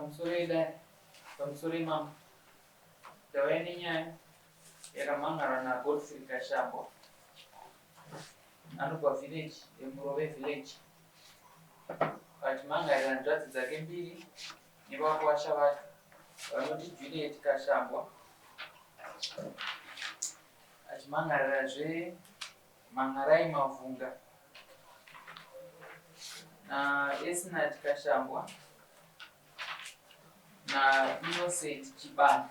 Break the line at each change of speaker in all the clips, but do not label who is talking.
Pamusoro yedare, pamusoro yemambo. Ndauya nenyaya yakamhan'arwa naGodfrey Kashambwa anobva village yeMurove village vachimhan'arira hanzvadzi dzake mbiri nevakwasha vacho vanoti Juliet Kashambwa achimhan'arirazve Mangarai Mavhunga naEsnat Kashambwa naInnocent Chibanda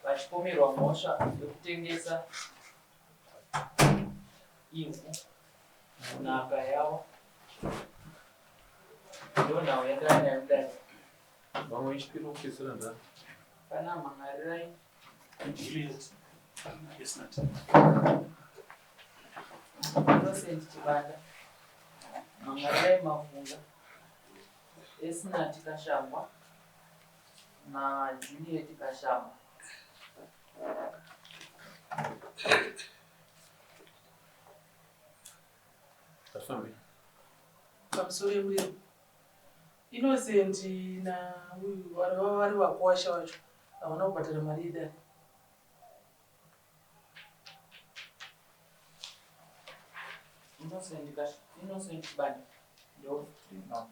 vachipomerwa mhosva yekutengesa ivhu munhaka yavo. Ndonhau yandava nayo mudare.
Vamwe vechipiri vokupedzisira ndani?
Pana Mhangarirai.
Juliet. Esnat.
Innocent Chibanda. Mhangarirai Mavhunga. Esnat Kashambwa naJuliet Kashambwa.
Ngatifambe.
Pamusoro yemuriro. Innocent nauyu vari vari vakuwasha vacho havana kubhadhara mari yedare.
Innocent Kash Innocent Chibanda ndo no.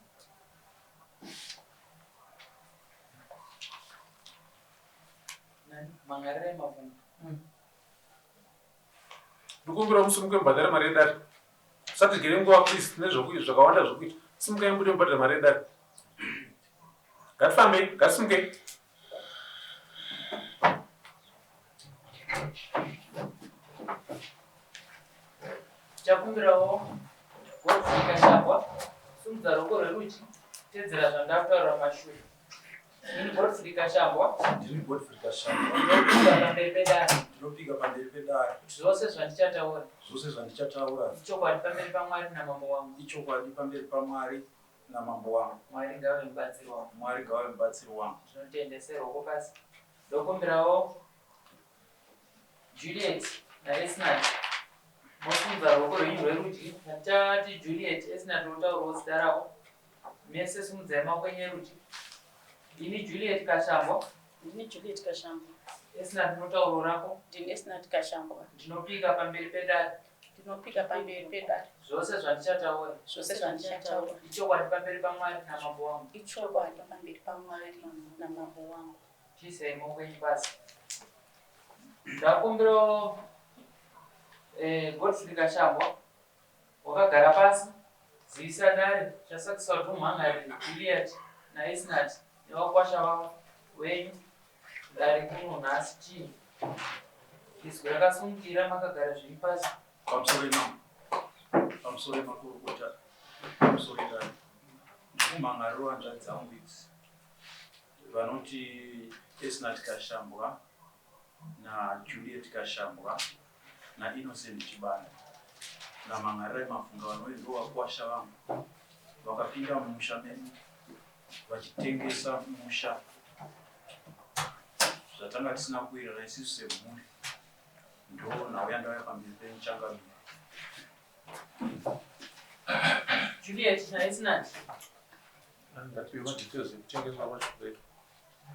Nani? Mangarirai Mavhunga.
Ndikumbira musimuke mubhadhare mari yedare. Musatidyire nguva please, tine zvokuita zvakawanda zvokuita. Simukai mubude mubhadhare mari yedare. Ngatifambei, ngatisimukei.
Chakumbirawo Godfrey Kashambwa, simudza ruoko rwerudyi, tedzera zvandakutaura mumashure. Ndini Godfrey Kashambwa.
Ndini Godfrey Kashambwa.
Ndinopika pamberi pedare.
Ndinopika pamberi pedare.
Kuti zvose zvandichataura.
Zvose zvandichataura.
Ichokwadi pamberi paMwari namambo wangu.
Ichokwadi pamberi paMwari namambo wangu.
Mwari ngave mubatsiri wangu.
Mwari ngave mubatsiri wangu.
Ndinotenda ruoko pasi. Ndokumbirawo Juliet naEsnat mosimudza ruoko rwenyu rwerudyi. Tati Juliet, Esnat wotaurawo zita rako. Mese simudzai maoko enyu erudyi. Ini Juliet Kashambwa.
Ndini Juliet Kashambwa.
Esnat unotaurawo rako.
Ndini Esnat Kashambwa.
Ndinopika pamberi pedare.
Ndinopika pamberi pedare.
Zvose zvandichataura.
Zvose zvandichataura.
Ichokwadi pamberi paMwari namambo wangu.
Ichokwadi pamberi paMwari namambo wangu.
Chiisai maoko enyu pasi. Ndakumbirawo Godfrey Kashambwa. Wakagara pasi, zivisa dare chasakisa kuti umhan'arire Juliet naEsnat nevakwasha vavo venyu dare kuno nhasi chii? Izwi rakasimukira makagara zvenyu pasi.
Pamusoro imambo, pamusoro emakurukota, pamusoro edare. Ndikumhan'ariro hanzvadzi dzangu idzi vanoti Esnat Kashambwa naJuliet Kashambwa naInnocent Chibanda naMangarirai Mavhunga vanove ndivo vakuwasha vangu vakapinda mumusha medu vachitengesa musha zvatanga tisina kuwirirana isisu semhuri. Ndo nhau yandauya pamberi penyu changamire.
Juliet naEsnat.
Ngatipe madetails ekutengeswa kwacho kudai.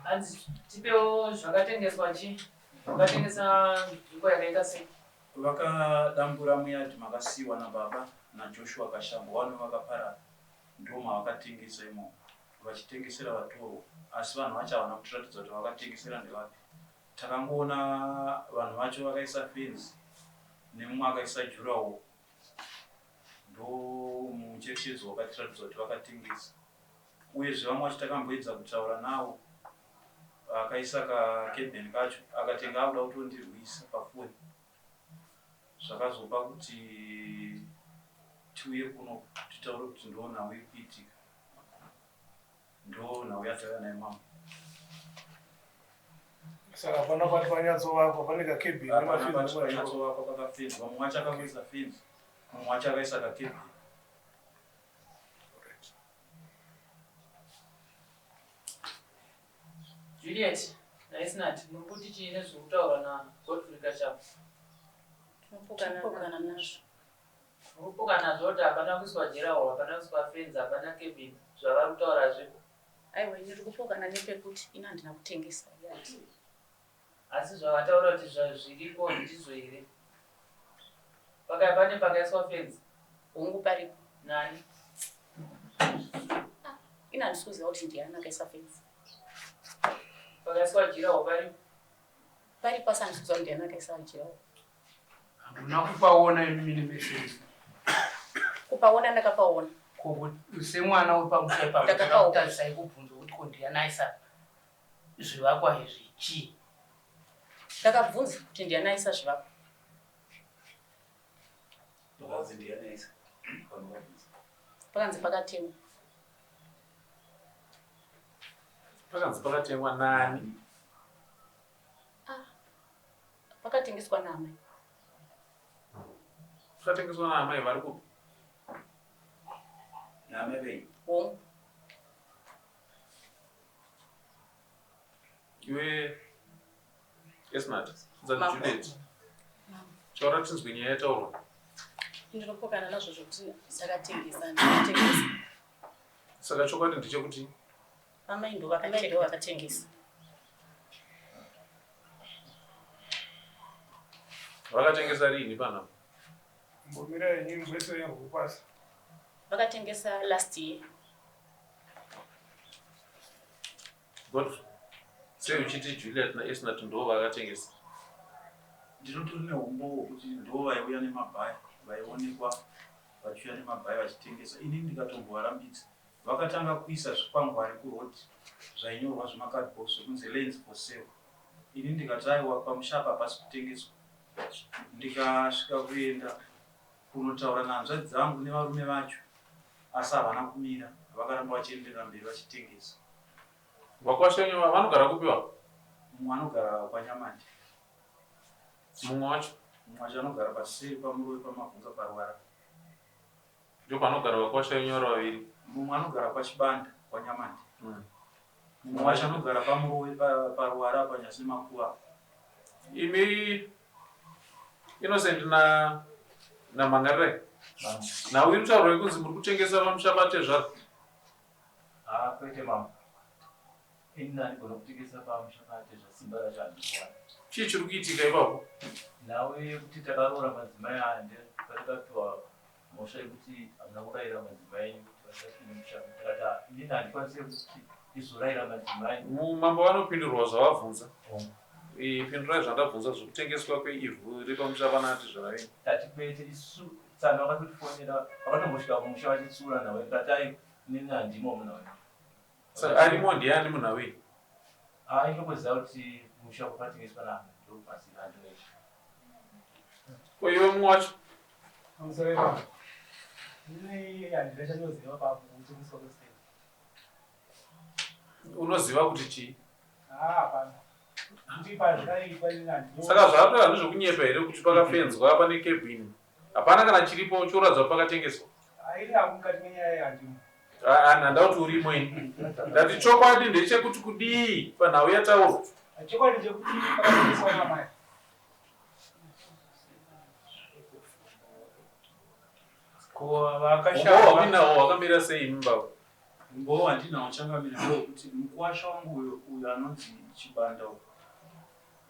Hanzi tipewo zvakatengeswa chi vakatengesa nzvimbo yakaita sei?
Vakadambura muyadhi makasiiwa nababa naJoshua Kashambwa vanove vakaparara ndomavakatengesa imomo vachitengesera vatorwa asi vanhu vacho havana kutiratidza kuti vavakatengesera ndevapi. Takangoona vanhu vacho vakaisa fenzi nemumwe akaisa durawall ndomucherechedzo wakatiratidza kuti vakatengesa. Uyezve vamwe vacho takamboedza kutaura nawo akaisa ka cabin kacho akatenge akuda kutondirwisa pafoni zvakazopa kuti tiuye kuno titaure kuti ndo nhau iri kuitika ndo nhau yatauya nayo mama.
Saka hapana pati panyatsovakwa pane kakebin
Hapana pati panyatsovakwa pakafenzwa mumwe wacho akangoisa fenzi mumwe wacho akaisa kakebin.
Juliet naEsnat muri kuti chii nezviri kutaurwa naGodfrey Kashamba?
Tinopokana nazvo.
Muri kupokana nazvo kuti hapana kuiswa durawall, hapana kuiswa fenzi, hapana cabin, zvavari kutaura zvipo.
Aiwa, ini ndiri kupokana nepekuti ini handina kutengesa yadhi.
Asi zvavataura kuti zviripo ndizvo here? Pakai pane pakaiswa fenzi?
Hongu, paripo.
Nani?
Ah, ini handisi kuziva kuti ndiani akaisa fenzi.
Pakaiswa jirawo paripo?
Paripo, asi handisi kuziva kuti ndiani akaisa jirawo.
Hamuna kupaona imimi nemeso enyu?
Kupaona ndakapaona.
Ko semwana wepamusha ipapo
Ndakapaona.
ndakakutarisai kubvunza kuti ko ndiani aisa zvivakwa izvi chii?
Ndakabvunza kuti ndiani aisa zvivakwa.
Pakanzi ndiani aisa? Pamakabvunza.
Pakanzi pakatemwa.
Pakanzi pakatemwa nani?
Ah, pakatengeswa naamai.
Pakatengeswa naamai vari kupi?
Naamai venyu?
Hongu.
Iwe Esnat,
Mambo.
Juliet. Taura tinzwe nyaya yataurwa.
Ndinopokana nazvo zvokuti takatengesa, ndakatengesa.
Saka chokwadi ndechekuti
Amai ndo vakatengesa.
Vakatengesa riini panapa?
Mbomira yenyu imboiso yangu pasi.
Vakatengesa last year.
Godfrey, sei uchiti Juliet naEsnat ndo vakatengesa?
Ndinotori neumbowo hwekuti ndo vaiuya nemabhaya, vaionekwa vachiuya nemabhaya vachitengesa. Ini ndikatombovarambidza. Vakatanga kuisa zvikwangwari kuroad zvainyorwa zvimacardbox zvekunzi lands for sale. Ini ndikati aiwa pamusha apa hapasi kutengeswa. Ndikasvika kuenda kunotaura nehanzvadzi dzangu nevarume vacho asi havana kumira vakaramba vachienderera mberi vachitengesa.
Vakwasha venyu vanogara kupi va?
Mumwe anogara kwaNyamande.
Mumwe wacho?
Mumwe wacho anogara paseri paMurowe paMavhunga paRwara.
Ndopanogara vakwasha venyu vari vaviri?
Mumwe anogara kwaChibanda kwaNyamande. Mumwe wacho anogara paMurowe paRwara panyasi nemakuva.
Imi Innocent na naMhangarirai. Nhau iri kutaurwa yekunzi muri kutengesa pamusha patezvara.
Haa kwete mambo. Ini handigona kutengesa pamusha patezvara simba racho handiriwani.
Chii chiri kuitika ipapo?
Nhau yekuti takaroora madzimai aya patakapiwa mhosva yekuti hamuna kurayira madzimai enyu kuti vasapinde musha. Takati ah, inini handikwanise kuti ndizorayira madzimai.
Mambo vanopindurwa zvavabvunza. Pindurai zvandabvunza zvekutengeswa kweivhu repamusha pana atezvara venyu.
Tati kwete isu tsano vakatotifonera vakatombosvika kumusha vachitsiura nhau tikati ai inini handimo munhau iyi.
Saka arimo ndiani munhau iyi?
Haa inongoziva kuti musha wakatengeswa naamai ndomaziva andinoita.
Ko iwe mumwe wacho?
Pamusoro ipapo. Ini handina chandinoziva pakutengeswa kwestand.
Unoziva kuti chii?
Haa hapana. Kuti pazvakaitwa ini handino.
Saka zvaatoita ndezvekunyepa here kuti pakafenzwa pane cabin? Hapana kana chiripo choratidza kuti pakatengeswa.
Ini hangu mukati menyaya iyi handimo.
Handa kuti urimo ini. Ndati chokwadi ndechekuti kudii panhau yataurwa?
Chokwadi ndechekuti pakatengeswa namai.
Ko
Umbowo
vakashamba
hwamuinawo hwakamira sei imi baba?
Umbowo hwandinawo changamire ndehwekuti mukuwasha wangu uyo uyo anonzi Chibanda uyo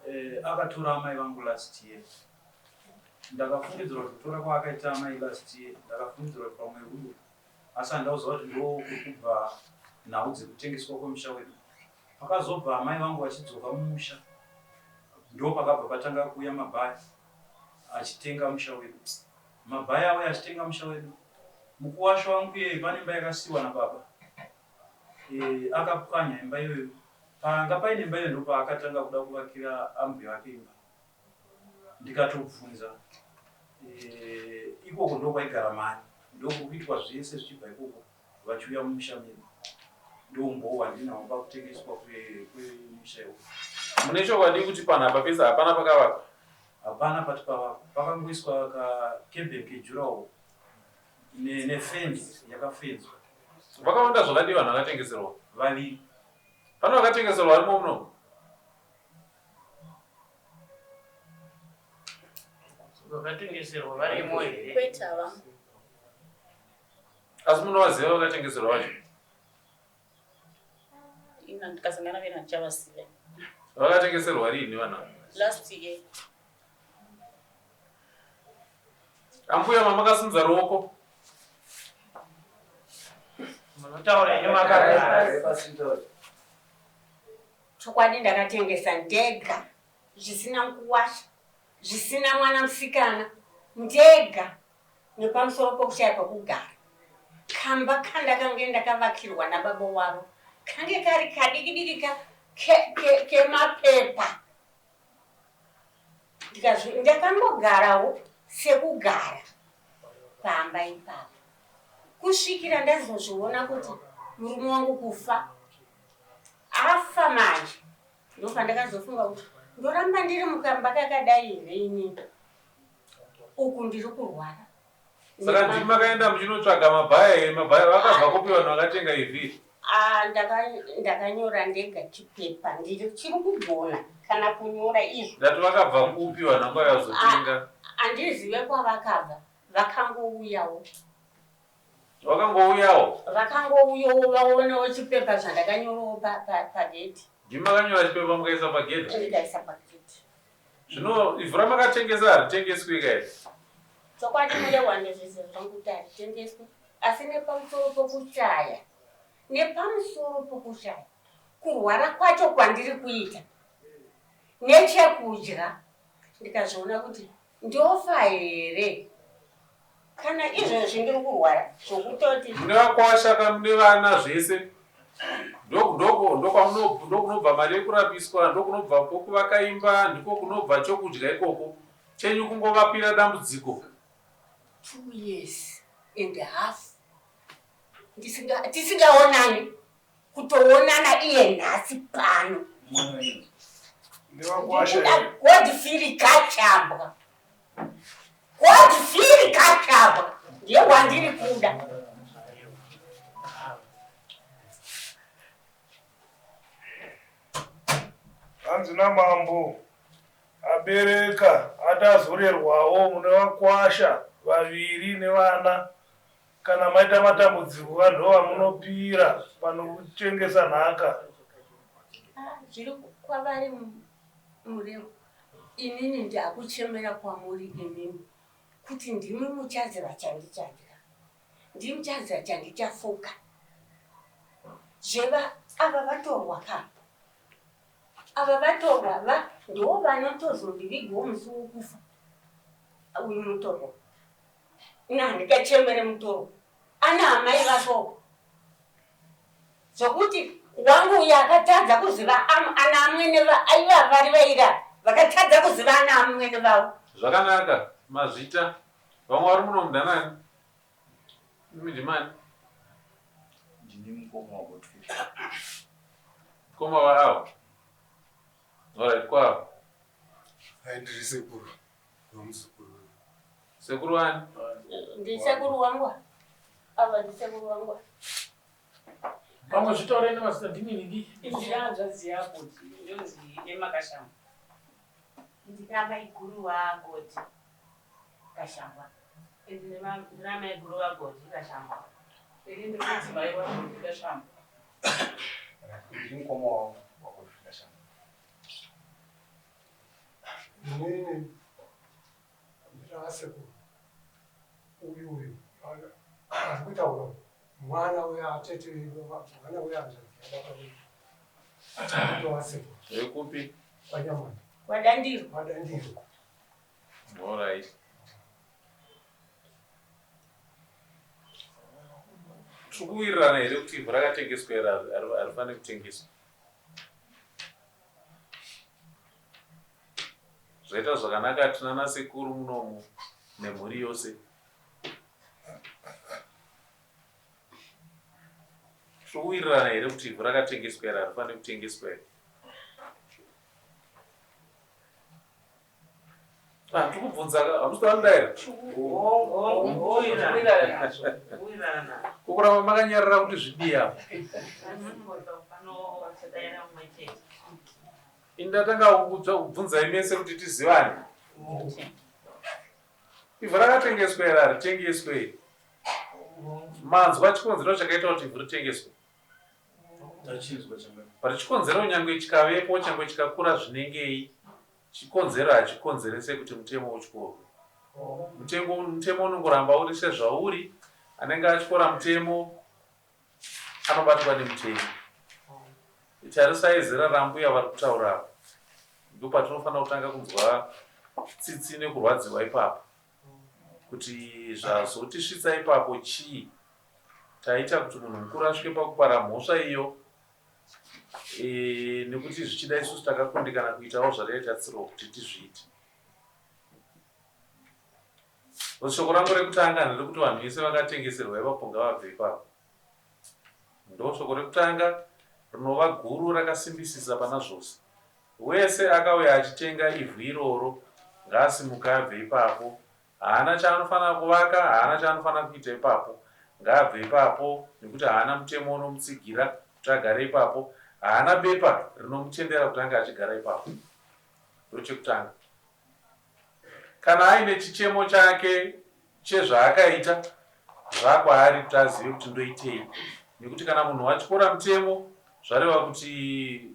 eh, akatora amai vangu last year. Ndakafungidzira kuti kutora kwaakaita amai last year ndakafungidzira kuti pamwe uyo asi handina kuziva kuti ndokuri kubva nhau dzekutengeswa kwemusha wedu. Pakazobva amai vangu vachidzoka mumusha ndopakabva patanga kuuya mabhaya achitenga musha wedu. Mabhaya auya achitenga musha wedu. Mukuwasha wangu iyeye pane imba yakasiiwa nababa e, akapwanya imba iyoyo. Panga paine imba iyoyo ndopaakatanga kuda kuvakira ambuya vake imba. Ndikatobvunza e, ikoko ndokwaigara mari ndokuitwa zvese zvichibva ikoko vachiuya mumusha medu. Ndoumbowo hwandinahwo pakutengeswa kwemusha iwoyo.
Mune chokwadi kuti panhu apa pese hapana pakavakwa?
Hapana pati pavakwa. Pakangoiswa kakebheni kejurawall nefenzi yakafenzwa.
Vakawanda zvakadii vanhu vakatengeserwa?
Vaviri.
Pane vakatengeserwa varimo muno?
Vakatengeserwa varimo here?
Kwete havamo.
Asi munovaziva vakatengeserwa vacho?
Ina ndikasangana vena handichavaziva.
Vakatengeserwa riini vana?
Last year.
Ambuya mamakasimudza ruoko.
Munotaura henyu makagara.
Chokwadi ndakatengesa ndega zvisina mukuwasha zvisina mwana musikana ndega nepamusoro pokushaya pekugara. Kamba kandakange ndakavakirwa nababa wavo kange kari kadikidiki ka kemapepa ke, ke ndakangogarawo sekugara pamba ipapo kusvikira ndazozviona kuti murume wangu kufa afa manje ndopandakazofunga kuti ndoramba ndiri mukamba kakadai here inini uku ndiri kurwara
Saka ndimi makaenda muchinotsvaga mabhaya here? Mabhaya vakabva kupi vanhu vakatenga ivhu iri?
Ah, ndakanyora ndega chipepa ndiri chiri kugona kana kunyora izvo.
Ndati vakabva kupi vanhu vanga vazotenga?
Ah, handizive kwavakabva, vakangouyawo.
Vakangouyawo?
Vakangouyawo vaonawo chipepa zvandakanyorawo pagedhi.
Ndimi makanyora chipepa mukaisa pagedhi?
Ndikaisa pagedhi.
Zvino ivhu ramakatengesa haritengeswi ka iri?
Chokwadi murehwa ndozviziva zvangu kuti haritengeswi asi nepamusoro pokushaya nepamusoro pokushaya kurwara kwacho kwandiri kuita nechekudya ndikazviona kuti ndofa here kana izvozvi ndiri kurwara zvokutoti
mune vakwasha ka mune vana zvese ndokunobva mari yekurapiswa ndokunobva kwokuvaka imba ndiko kunobva chokudya ikoko chenyu kungovapira dambudziko
two years and half tisingaonani kutoonana iye nhasi pano ndikuda godfiri kachambwa godfiri kachambwa ndiye wandiri kuda
hanzi namambo abereka atazorerwawo mune vakwasha vaviri nevana Kana maita matambudziko ka ndovamunopira panokutengesa nhaka.
Ah, zviri kwavari murevo inini ndakuchemera kwamuri imimi kuti ndimi muchaziva chandichadya ndimi muchaziva chandichafuka zveva ava vatorwa ka ava vatorwa va ndo vanotozondivigwa musi wokufa uyu mutorwa ini handingachembere mutoro ana amai vako zvokuti wangu uyo akatadza kuziva ana amwene aiva vari vaira vakatadza kuziva ana amwene vavo
zvakanaka mazvita vamwe vari muno mudanani imi ndimani
ndini mukoma wagodfrey
mukoma waavo orit kwavo
ndiri sekuru wemuzukuru
Sekuru wani?
Ndisekuru wangu. Ava ndisekuru wangu.
Pamwe zvitaure nemazita ndini nini.
Ndiri hanzvadzi yako ndonzi Emma Kashamba.
Ndina maiguru waGodi Kashamba. Ndina maiguru waGodi Kashamba.
Ini ndiri mudzimai waGodi Kashamba.
Ndiri mukoma wangu waGodi Kashamba.
Inini ndirasekuru uyu uyu ari kutaura mwana uya atete mwana uya hanzvadzi yababa vedu ndowasekuru
Vekupi?
kwanyamwana
Kwadandiro.
Kwadandiro.
Alright. Tiri kuwirirana here kuti ivhu rakatengeswa here harifaniri kutengeswa? Zvaita zvakanaka tinana sekuru munomu nemhuri yose. Tiri kuwirirana here kuti ivhu rakatengeswa here harifaniri kutengeswa here? Ah, tiri kubvunza ka hamusi kuda kudayira kukuramba makanyarara kuti zvidii apa ini ndatanga kubvunzai mese kuti tizivane ivhu rakatengeswa here haritengeswe manzwa chikonzero chakaita kuti ivhu ritengeswe.
Tachinzwa changamire.
But chikonzero nyangwe chikavepo, changwe chikakura zvinengei, chikonzero hachikonzerese kuti mutemo utyorwe. Mutemo, mutemo unongoramba uri sezvauri. Anenge atyora mutemo anobatwa nemutemo. Tarisai zera rambuya vari kutaura apa, ndopatinofanira kutanga kunzwa tsitsi nekurwadziwa ipapo kuti zvazotisvitsa ipapo chii. Taita kuti munhu mukuru asvike pakupara mhosva iyo e, nekuti zvichida isusu takakundikana kuitawo zvataitasirwa kuti tizviite. Shoko rangu rekutanga nderekuti vanhu vese vakatengeserwa ipapo ngavabve ipapo. Ndo shoko rekutanga rinova guru rakasimbisisa pana zvose. Wese akauya achitenga ivhu iroro ngaasimuke abve ipapo. Haana chaanofanira kuvaka, haana chaanofanira kuita ipapo. Ngaabve ipapo nekuti haana mutemo unomutsigira kuti agare ipapo. Haana bepa rinomutendera kuti ange achigara ipapo. Ndochekutanga. Kana aine chichemo chake chezvaakaita zvakwaari kuti azive kuti ndoitei nekuti kana munhu watyora mutemo zvareva kuti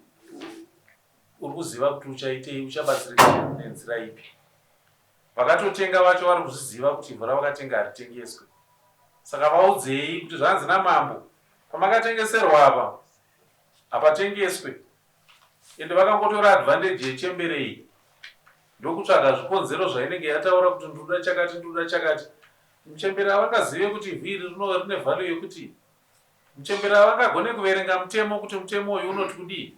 uri kuziva kuti uchaitei uchabatsirika nenzira ipi. Vakatotenga vacho vari kuzviziva kuti ivhu ravakatenga haritengeswe saka vaudzei kuti zvanzi namambo pamakatengeserwa apa hapatengeswe Ende vakangotora advantage yechembere iyi ndokutsvaga zvikonzero zvainenge yataura kuti ndinoda chakati ndinoda chakati. Muchembere havangazive kuti ivhu iri rinova rine value yekuti muchembere havangagone kuverenga mutemo kuti mutemo uyu unoti kudii.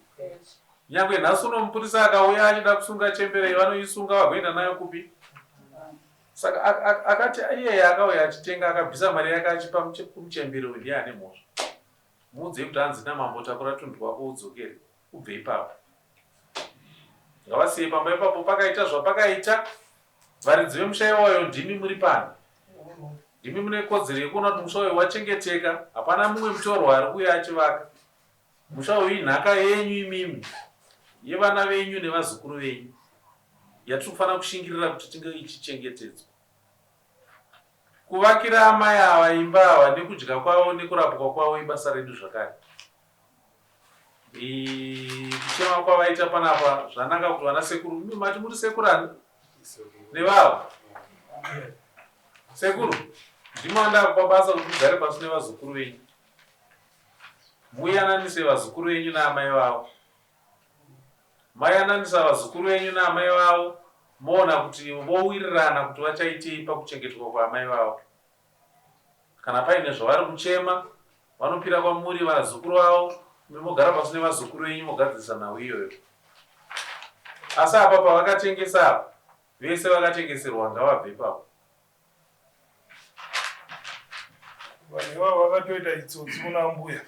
Nyangwe nhasi uno mupurisa akauya achida kusunga chembere iyi vanoisunga vagoenda nayo kupi? Saka akati iyeye akauya achitenga akabvisa mari yake achipa kumuchembere uyu ndiye ane mhosva. Muudzei kuti hanzi namambo takura tunhu twako udzokere ubve ipapo. Ngavasiye pamba ipapo pakaita zvapakaita. Varidzi vemusha iwayo ndimi muri pano. Ndimi mune kodzero yekuona kuti musha uyu wachengeteka. Hapana mumwe mutorwa ari kuuya achivaka. Musha uyu inhaka yenyu imimi, yevana venyu nevazukuru venyu yatiri kufanira kushingirira kuti tinge ichichengetedzwa. Kuvakira amai ava imba ava nekudya kwavo nekurapwa kwavo ibasa redu zvakare. Kuchema kwavaita panapa zvanaka kuti vana sekuru imi mati muri sekuru ani nevavo sekuru ndimi vandakupa basa kuti mugare pasi nevazukuru venyu muyananise vazukuru venyu naamai vavo Mayananisa vazukuru venyu naamai vavo moona kuti vowirirana kuti vachaitei pakuchengetwa kwaamai vavo. Kana paine zvavari kuchema vanopira kwamuri vazukuru vavo imi mogara pasi nevazukuru venyu mogadzirisa nhau iyoyo. Asi apa pavakatengesa apa vese vakatengeserwa ngavabve ipapo.
Vanhu ivavo vakatoita chitsotsi kuna ambuya.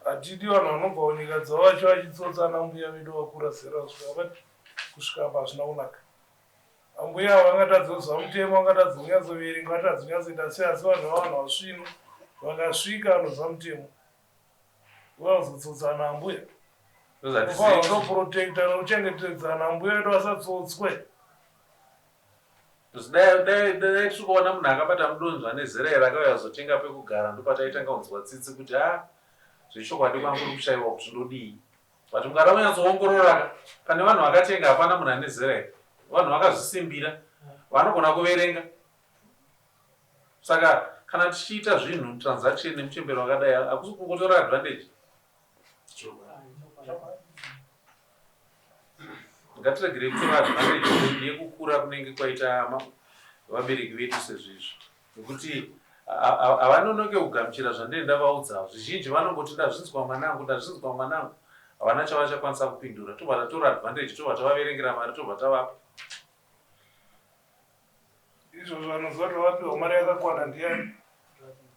Hatidi vanhu vanobva kunyika dzavo vacho vachitsotsa ana mbuya vedu vakura zera kusvika kusvika apa hazvina kunaka. Ambuya ava vangatadza kuziva mutemo, vangatadza kunyatsoverenga, vangatadza kunyatsoita sei asi vanhu ava vanhu vasvinu vakasvika vanoziva mutemo. Vazotsotsa ana ambuya. Vanoprotecta nekuchengetedza ana ambuya vedu vasatsotswe.
Dai dai dai tiri kuona munhu akabata mudonzvo ane zera iri akauya kuzotenga pekugara ndopataitanga kunzwa tsitsi kuti ha zvechokwadi kwangu kuri kushaiwa kuti ndodii but mukada kunyatsoongorora ka pane vanhu vakatenga hapana munhu ane zera iri vanhu vakazvisimbira vanogona kuverenga saka kana tichiita zvinhu transaction nemuchembero wakadai hakusi kungotora advantage Ngatiregerei kutora advantage yekukura kunenge kwaita vabereki vedu sezvizvi nekuti havanonoke kugamuchira zvandinenge ndavaudza. Zvizhinji vanongoti ndazvinzwa mwanangu, ndazvinzwa mwanangu, havana chavachakwanisa kupindura. Tobva tatora advantage, tobva tavaverengera mari, tobva tavapa.
Izvozvo vanoziva kuti vapiwa mari yakakwana ndiani?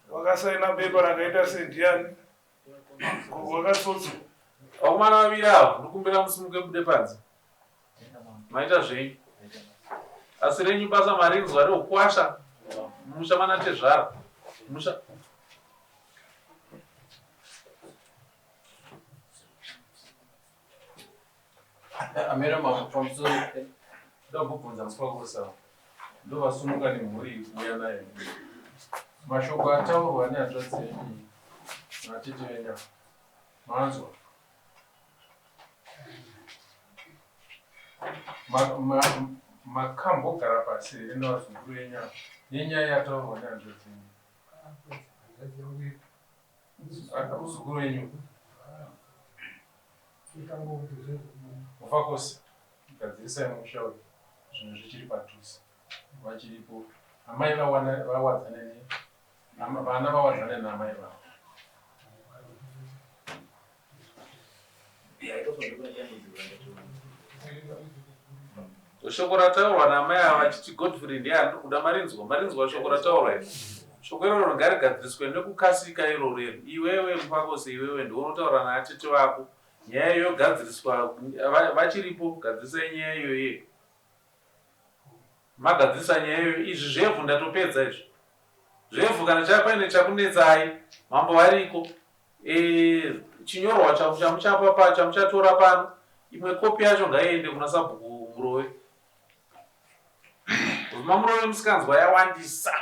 Vakasaina bepa rakaita sendiani? Gogo vakatsotswa.
Vakomana vaviri ava ndokumbira musimuke mubude panze. Maita zvenyu. Asi renyu basa marinzwa reukwasha musha mana tezvara. Musha
Amira mama pamusoro ndambobvunza mufakosa ndovasumuka nemhuri kuuya nayo mashoko ataurwa nehanzvadzi yenyu natete venyu. Manzwa? Makambogara pasi here nevazukuru venyu ava nenyaya yataurwa nehanzvadzi yenyu? Muzukuru wenyu Mufakose, gadzirisai musha uyu, zvinhu zvichiri padhuze. Vachiripo amai vawadzane ne vana vawadzane naamai vavo.
Shoko rataurwa naamai ava vachiti Godfrey ndiye andiri kuda marinzwa marinzwa shoko rataurwa iri. Shoko iroro ngarigadziriswe nekukasika iroro iri. Iwewe Mufakose iwewe ndiwe unotaura naatete vako nyaya iyo yogadziriswa vachiripo gadzirisai nyaya iyoyo. Magadzirisa nyaya iyoyo izvi zvevhu ndatopedza izvi zvevhu kana chapaine chakunetsai mambo variko e, chinyorwa chamuchapa pa chamuchatora pano imwe kopi yacho ngaiende kuna sabhuku murove mamurove musikanzwa yawandisa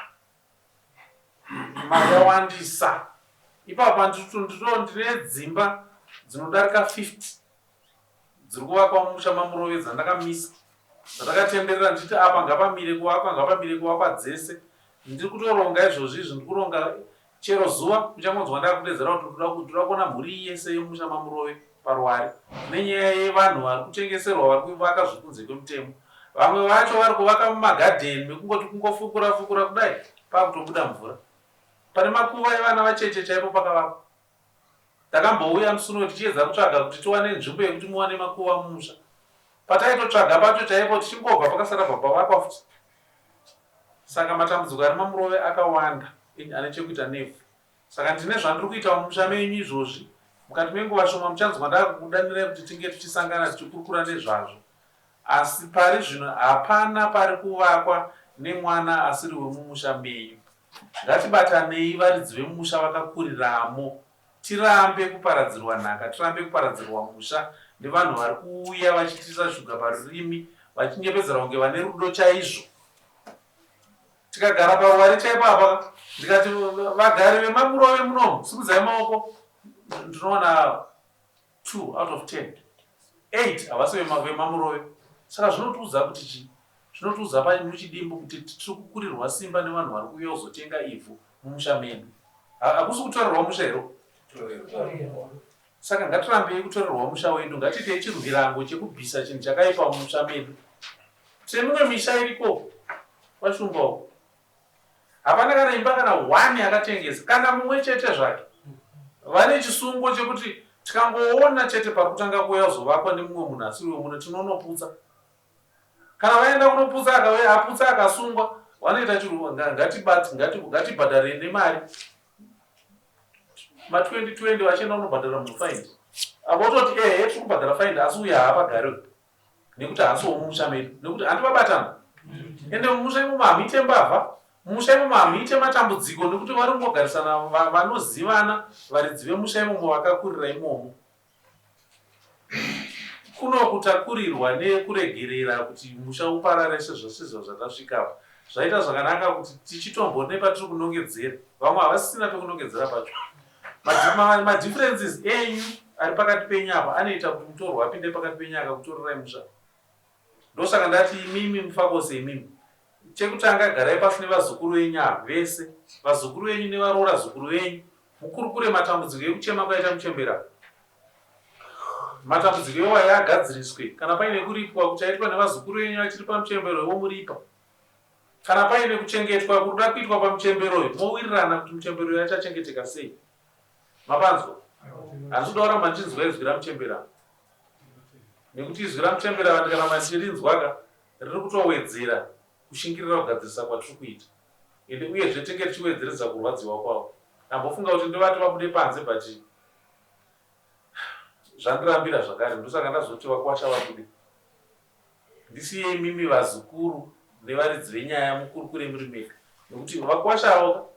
mari yawandisa ipapa ndine dzimba dzinodarika 50 dziri kuvakwa mumusha maMurove dzandakamisa dzandakatenderera ndichiti apa ngapamire kuvakwa ngapamire kuvakwa dzese ndiri kutoronga izvozvi izvi ndiri kuronga chero zuva muchangonzwa ndakudedzera kuti ndoda kuona mhuri yese yemumusha maMurove paruware nenyaya yevanhu vari kutengeserwa vari kuvaka zvekunze kwemutemo vamwe vacho vari kuvaka mumagadheni mekungoti kungofukura fukura kudai pakutobuda mvura pane makuva evana vacheche chaipo pakavakwa Takambouya musi uno tichiedza kutsvaga kuti tiwane nzvimbo yekuti muwane makuva mumusha. Pataitotsvaga pacho chaipo tichingobva pakasara baba vakwa futi. Saka matambudziko ari maMurove akawanda ane chekuita nevhu. Saka ndine zvandiri kuita mumusha menyu izvozvi. Mukati menguva shoma muchanzwa ndakukudanirai kuti tinge tichisangana tichikurukura nezvazvo. Asi pari zvino hapana pari kuvakwa nemwana asiri wemumusha menyu. Ngatibatanei varidzi vemusha vakakuriramo tirambe kuparadzirwa nhaka tirambe kuparadzirwa musha nevanhu vari kuuya vachitiisa shuga parurimi vachinyepedzera kunge vane rudo chaizvo. Tikagara paruware chaipo apa ndikati vagari vemaMurove munomu simudzai maoko ndinowana 2 out of 10 8 havasi vemaMurove saka zvinotiudza kuti chii zvinotiudza muchidimbu kuti tiri kukurirwa simba nevanhu vari kuuya kuzotenga ivhu mumusha medu hakusi kutorerwa musha here saka ngatirambei kutorerwa musha wedu ngatiitei chirwirango chekubvisa chinhu chakaipa mumusha medu tine mimwe misha iriko kwashumba uko Hapana kana imba kana one yakatengesa kana mumwe chete zvake. Vane chisungo chekuti tikangoona chete pari kutanga kuuya kuzovakwa nemumwe munhu asiri wemuno tinonoputsa. Kana vaenda kunoputsa akauya aputsa akasungwa vanoita chiru ngatibati ngatibhadharei nemari ma 2020 vachienda kunobhadhara munhu fine. Vototi ehe tiri kubhadhara fine asi uya haapagari uyu. nekuti haasi womumusha medu nekuti handi vabatana ende mumusha imomo hamuite mbavha mumusha imomo hamuite matambudziko nekuti vari kungogarisana vanozivana varidzi vemusha imomo vakakurira imomo kuno kutakurirwa nekuregerera kuti musha uparare sezvasizvo zvatasvika apa zvaita zvakanaka kuti tichitombone patiri kunongedzera vamwe havasisina pekunongedzera pacho Madifferences enyu ari pakati penyu apa anoita kuti mutorwa apinde pakati penyu akakutorerai musha. Ndosaka ndati imimi mufakose imimi. Chekutanga garai pasi nevazukuru venyu ava vese, vazukuru venyu nevaroora zukuru venyu mukurukure matambudziko ekuchema kwaita muchembera. Matambudziko iwayo agadziriswe kana paine kuripwa kuchaitwa nevazukuru venyu vachiri pamuchembero vomuripa. Kana paine kuchengetwa kuruda kuitwa pamuchembere uyu, mowirirana kuti muchembere uyu achachengeteka sei. Mapanzwa? Handisi kuda kuramba ndichinzwa izwi ramuchembere apa. Nekuti izwi ramuchembere apa ndikaramba ndichirinzwa ka, riri kutowedzera kushingirira kugadzirisa kwatiri kuita. Ende uyezve tinge tichiwedzeredza kurwadziwa kwavo. Ndambofunga kuti ndivati vabude panze but zvandirambira zvakare ndosaka ndazoti vakwasha vabude. Ndisiyei imimi vazukuru nevaridzi venyaya mukurukure muri mega nekuti vakwasha avo ka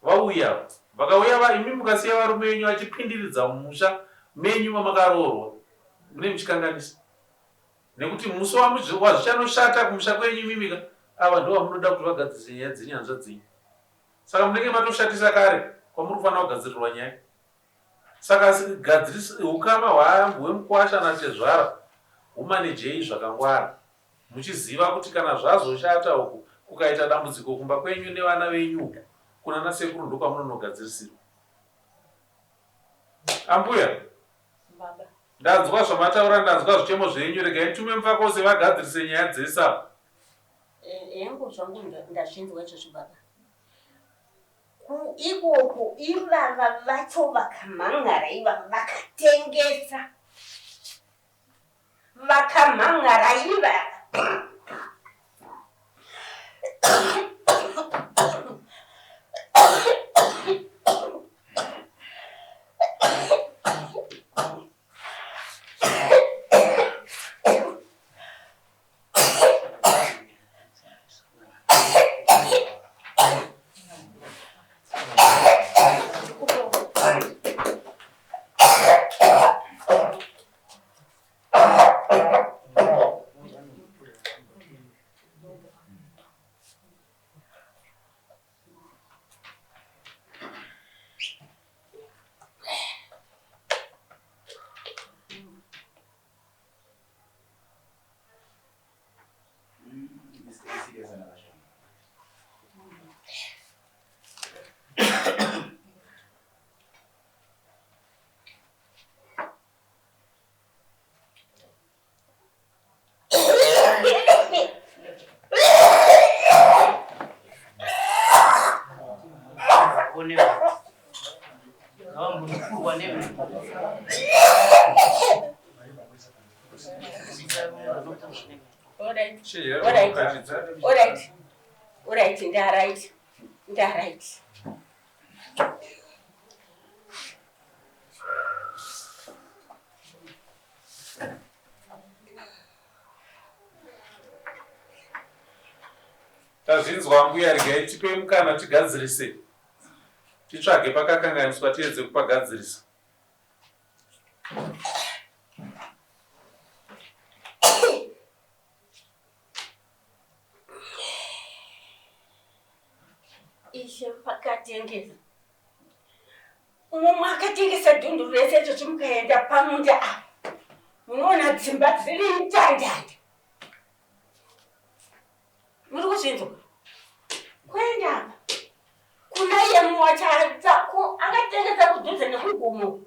vauya ava vakauya va imi mukasiya varume venyu vachipindiridza mumusha menyu mamakaroorwa mune muchikanganisa nekuti musi wazvichanoshata kumusha kwenyu imimi ka ava ndo vamunoda kuti vagadzirise nyaya dzenyanzva dzenyu saka munenge matoshatisa kare kwamuri kufanira kugadzirirwa nyaya. Saka gadzirisa ukama hwemukwasha natezvara humanejei zvakangwara muchiziva kuti kana zvazoshata uku kukaita dambudziko kumba kwenyu nevana venyu uku kunana sekuru ndokwamunonogadzirisirwa. Ambuya
Baba.
Ndanzwa zvamataura ndanzwa zvichemo zvenyu regai nditume mufakose vagadzirise nyaya dzese apa.
Yangu zvangu ndazvinzwa izvozvo baba. Ikoko ivava vacho vakamhan'ara ivava vakatengesa. Vakamhan'ara ivava. Alright, ndaright, ndaright.
Tazvinzwa mbuya regai tipe mukana tigadzirise titsvage pakakanganiswa tiedze kupagadzirisa.
Ishe pakatengesa Mumwe akatengesa dhundu rese izvozvi mukaenda pamunda apa munoona dzimba dziri ndandanda. Muri kuzvinzwa? Kuenda apa kuna iye muwachatsako akatengesa kudhuze nekugomo.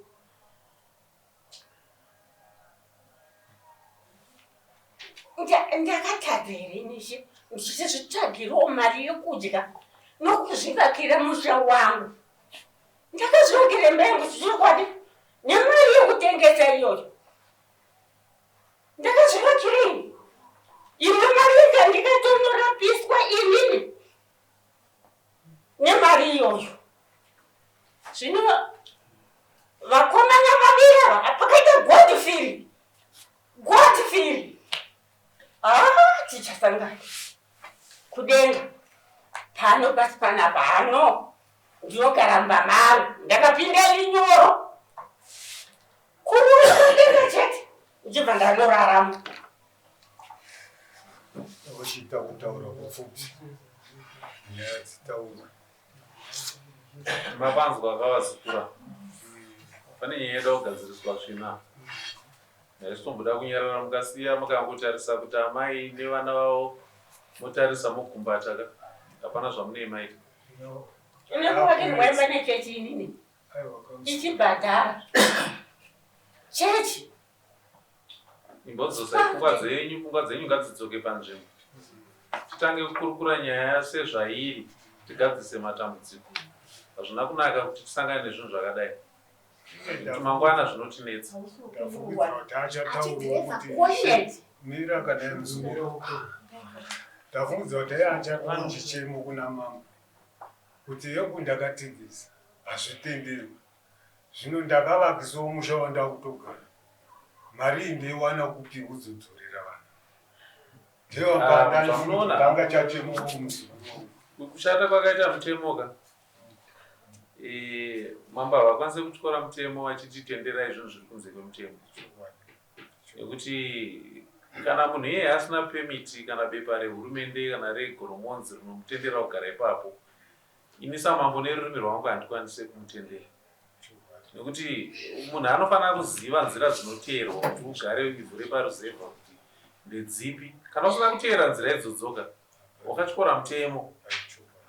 Ndakatadza here nishe ndichizvitsvagirawo mari yekudya nokuzvivakira musha wangu ndakazvivakira imba yangu zvichokwadi nemari yekutengesa iyoyo ndakazvivakirei imwe mari ika ndikatonorapiswa inini nemari iyoyo zvino vakomana vaviri ava pakaita godfrey godfrey ah tichasangana kudenga pano pasi panapa hano ndinokaramba maro ndakapinda rinyoro kurudenga chete ndichibva ndanorarama
Uchiita kutaura kupfupi nyaya dzitaurwe.
Mapanzwa akavazukura pane nyaya yoda kugadziriswa tsvina ndaisitomboda kunyarara mukasiya mukangotarisa kuti amai nevana vavo motarisa mogumbata ka hapana zvamunei maita
Inokuvakirwa imba nechechi inini ichibhadhara chechi
Imbodzosai pfungwa dzenyu, pfungwa dzenyu ngadzidzoke panzvimbo. Titange kukurukura nyaya sezvairi, tigadzise matambudziko. Hazvina kunaka kuti tisangane nezvinhu zvakadai. Nekuti mangwana zvinotinetsa.
Ndafungidzira kuti achataurawo kuti mira kana muzukuru. Ndafungidzira kuti achakupa chichemo kuna mambo kuti yeku ndakatigisa hazvitenderwi. Zvino ndakavakisawo musha wandakutogara. Mari iyi ndoiwana kupi kuzodzorera vanhu? Ndeyanga chachemo muzukuru.
Kushata kwakaita mutemo ka. Eh, mambo havakwanise kutyora mutemo vachiti tenderai zvinhu zviri kunze kwemutemo. Nekuti kana munhu iyeye asina pemiti kana bepa rehurumende kana regoromonzi rinomutendera kugara ipapo, ini samambo nerurimi rwangu handikwanise kumutendera. Nekuti munhu anofanira kuziva nzira dzinoteerwa kuti ugare ivhu reparuzevha kuti ndedzipi. Kana usina kuteera nzira idzodzoka, wakatyora mutemo.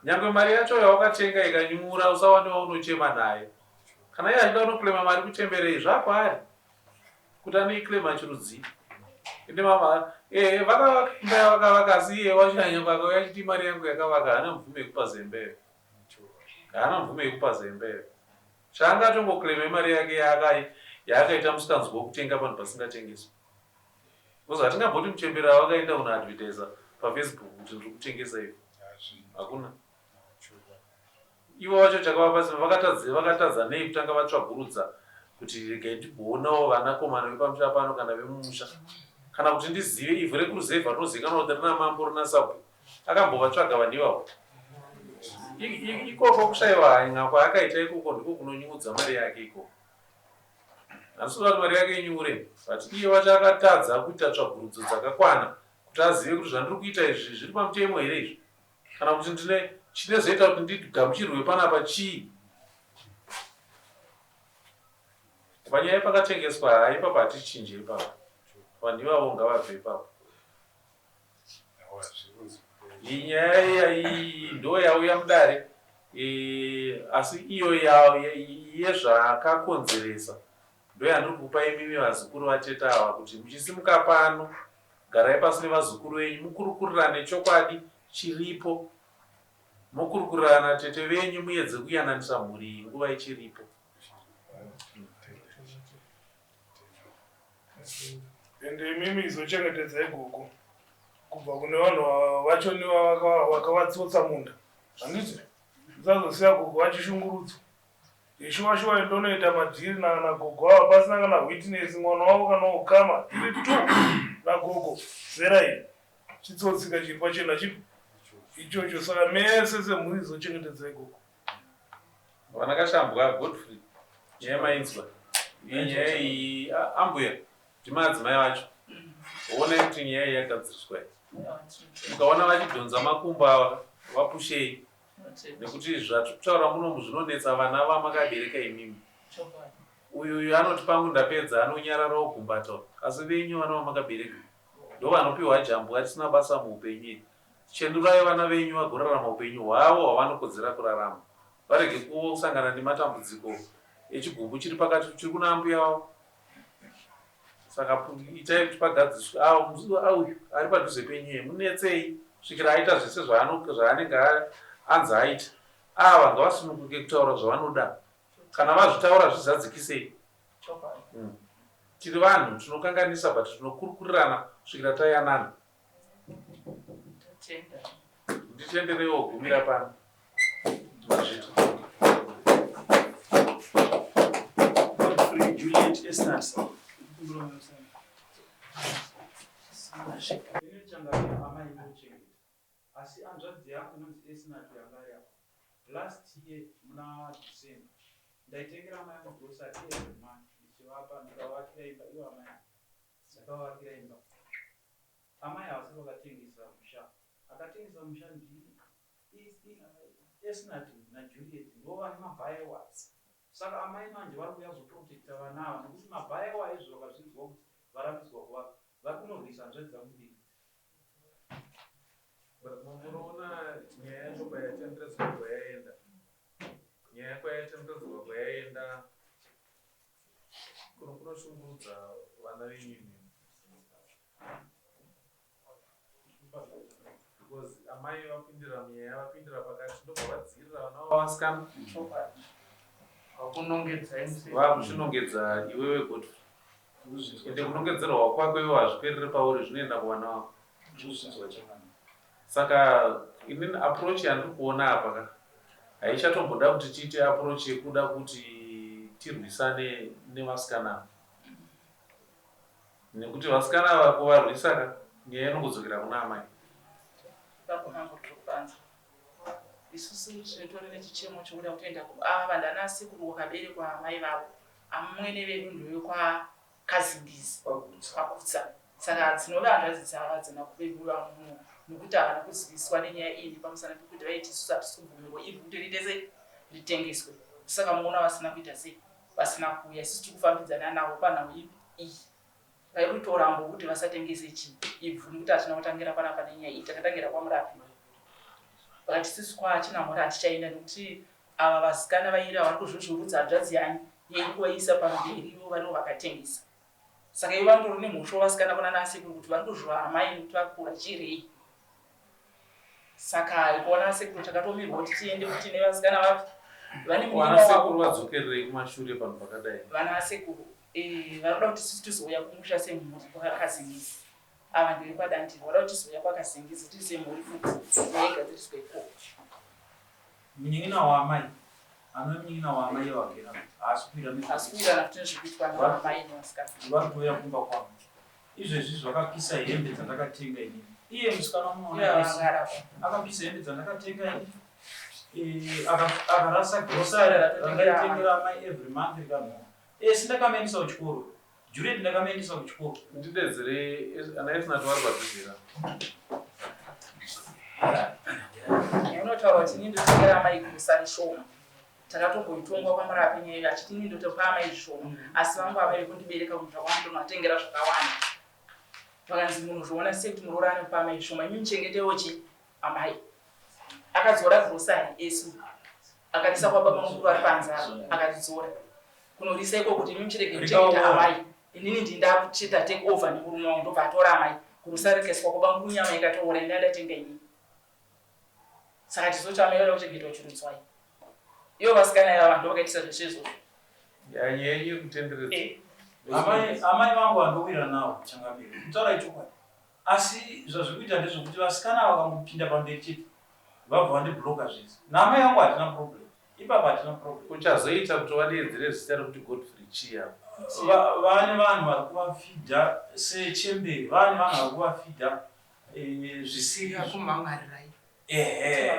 Nyangwe mari yacho yawakatenga ikanyura usawane waunochema naye. Kana iye achida kunoklema mari kuchemberei zvakwaari kuti anoiklema chirudzii. Ende mama eh vakavaka imba yavakavaka asi iye wacho akauya achiti mari yangu yakavaka haana mvumo yekupa zembe. Haana mvumo yekupa zembe. Chaangatongoklema imari yake yaakaita musikanzwa wekutenga panhu pasingatengeswi. Because hatingamboti muchembere wakaenda kunoadvertisa paFacebook kuti ndiri kutengesa ivhu. Hakuna. Ivo vacho chakavapa simba vakatadza vakatadza nei kutanga vatsvagurudza kuti regai ndigoonawo vanakomana vepamusha pano kana vemumusha kana kuti ndizive ivhu rekuruzevha rinozivikanwa kuti rina mambo rina sabhuku akambovatsvaga vanhu ivavo ikoko kushaiwa hanya kwaakaita ikoko ndiko kunonyudza mari yake ikoko handisi kuda kuti mari yake inyure but iye wacho akatadza kuita tsvagurudzo dzakakwana kuti azive kuti zvandiri kuita izvi zviri pamutemo here izvi kana kuti ndine chinozoita kuti ndigamuchirwe panapa chii panyaya yepakatengeswa haa ipapo hatichinje ipapo vanhu ivavo ngavabve ipapo iyi nyaya iyi ndo yauya mudare e, asi iyo yezvakakonzeresa ndo yandiri kupa imimi vazukuru vatete ava kuti muchisimuka pano garai pasi nevazukuru venyu mukurukurirane chokwadi chiripo mokurukurirana tete venyu muedze kuyananisa mhuri iyi nguva ichiripo.
Ende imimi izochengetedzai gogo kubva kune vanhu vacho vakavatsotsa munda handiti musazosiya gogo vachishungurudzwa Shuwa shuwa ndonoita madhiri nagogo ava pasina kana witness mwana wavo kana ukama tiri two nagogo zera iyi chitsotsika chiri pachena chipi ichocho saka mese semhuri izochengetedzai gogo.
Vana Kashambwa Godfrey nyaya mainzwa iyi nyaya iyi ambuya ndimadzimai vacho onai kuti nyaya iyi yagadziriswa iyi mukaona vachidhonza makumbo ava vapushei nekuti zvatiri kutaura munomu zvinonetsa vana vamakabereka imimi uyu uyu anoti pangu ndapedza anonyarara ogumbata asi venyu vana vamakabereka ndovanopiwa jambwa risina basa muupenyu iri chenurai vana venyu vagorarama upenyu hwavo hwavanokodzera kurarama varege kusangana nematambudziko echigumbu chiri pakati chiri kuna ambuya vavo Saka itai kuti pagadziswe auyu ari padhuze penyu iye munetsei kusvikira aita zvese zvaanenge anzi aita. Ava ngavasununguke kutaura zvavanoda. Kana vazvitaura zvizadzikisei. Tiri vanhu tinokanganisa but tinokurukurirana kusvikira tayanana. Nditendereiwo gumira pano. Mazvita.
Godfrey Juliet Esnat. Amai ndochengeta asi hanzvadzi yangu inonzi Esnat yanga ari apa last year muna December ndaitengera amai angu grocery every month ndichivapa ndikavavakira imba ivo amai angu ndakavavakira imba Amai havasi vakatengesa musha. Akatengesa musha ndi Esnat naJuliet ndivo vane mabuyewards. Saka amai manje vari kuuya kuzoprotecta vana ava nekuti mabuyewa izvo vakazvinzwa kuti varambidzwa kuvaka vari kunorwisa hanzvadzi dzangu mbiri.
But munoona nyaya yacho kwayatambiradzwa kwayaenda nyaya kwayatambiradzwa kwayaenda kuno kunoshungurudza vana venyu imimi because amai vapindira munyaya vapindira pakati ndobva vadzirira vana vavo vasikana vakuchinongedza iwewe Godfrey ende kunongedzerwa kwako iwe hazviperere pauri zvinoenda kuvana vako saka inini approach yandiri kuona apa ka haichatomboda kuti tiite approach yekuda kuti tirwisane nevasikana Nekuti vasikana ava kuvarwisa ka nyaya inongodzokera kuna amai.
Ipapo mambo tiri kupanzwa. Isusu tinotori nechichemo chokuda kutoenda ava ndana sekuru wakaberekwa amai vavo. Amwene vedu ndevekwa Kazingizi kwaGutsa. Saka dzinove hanzvadzi dzavo hadzina kuveduva muno nokuti havana kuziviswa nenyaya iyi nepamusana pekuti vaiti isusu hatisi kubvumirwa ivhu kuti riite sei ritengeswe. Saka muona vasina kuita sei.
Vasina kuuya, isusu tiri kufambidzana navo panhau ipi iyi. Vari kutoramba kuti vasatengese chii ivhu nekuti hatina kutangira panapa nenyaya iyi, takatangira kwaMurapi. Vakati isusu kwaChinamhora hatichaenda nekuti ava vasikana vairi ava vari kuzvuzvurudza hanzvadzi yani yedu kuvaisa pamberi ivo varivo vakatengesa. Saka ivo vanotori nemhosva vasikana kuna nasekuru kuti vari kuzvuva amai nekuti vakura chirei. Saka ikuona sekuru takatomirwa kuti tiende kuti nevasikana vapi vane
Vana sekuru vadzokererei kumashure panhu pakadai?
Vana sekuru eh, vanoda kuti isusu tizouya kumusha semhuri kwakazingizi. Ava ndevekwaDandiro vanoda kuti tizouya kwakazingizi tiri semhuri futi nyaya igadziriswe ikoko.
Munin'ina waamai anove munin'ina waamai vagera haasi kuwirana
Haasi kuwirana futi nezvekuitwa naamai nevasikana.
Vari kutouya kumba kwangu izvezvi zvakapisa hembe dzandakatenga inini iye musikana
Iye
munoona akapisa hembe dzandakatenga inini Eh, akarasa grocery randaitengera amai every month rikanhuwa esi ndakamaendesa kuchikoro Juliet ndakamaendesa kuchikoro.
Ndidedzere ana Esnat vari padhuze ra.
Unotaura kuti ini ndotengera amai grocery shoma. Takatomboitongwa kwaMurapi nyaya iyo achiti ini ndotopa amai zvishoma asi vangu amai vekundibereka kunzva kwangu ndonovatengera zvakawanda. Vakanzi munozviona sei kuti muroora anopa amai zvishoma imi muchengetewo chi amai. Akadzora grocery esu akarisa kwababa mukuru ari panze apa akatidzora kunorisa iko kuti imi muchirege kuchengeta amai inini ndini ndakuchita take over nemurume wangu ndobva atora amai kurusarekeswa kwabamukuru nyama ikatoora ini ndandatenga inini saka tizoti amai vada kuchengetwa chirudzwai ivo vasikana ivava ndo vakaitisa zvese izvozvo
Nyaya yenyu yekutenderedza.
Eh.
Amai amai vangu vandowira nawo changamire kutaura ichokwadi asi zvazviri kuita ndezvekuti vasikana vakangopinda pamberi chete vabva vandibloka zvese naamai vangu hatina problem ipapa hatina problem
Uchazoita kuti vadeedzere zita rekuti Godfrey chii apa?
Vane vanhu vari kuvafidha sechembere vane vanhu vari kuvafidha eh, zvisiri
Vakumhan'arirai.
Ehe.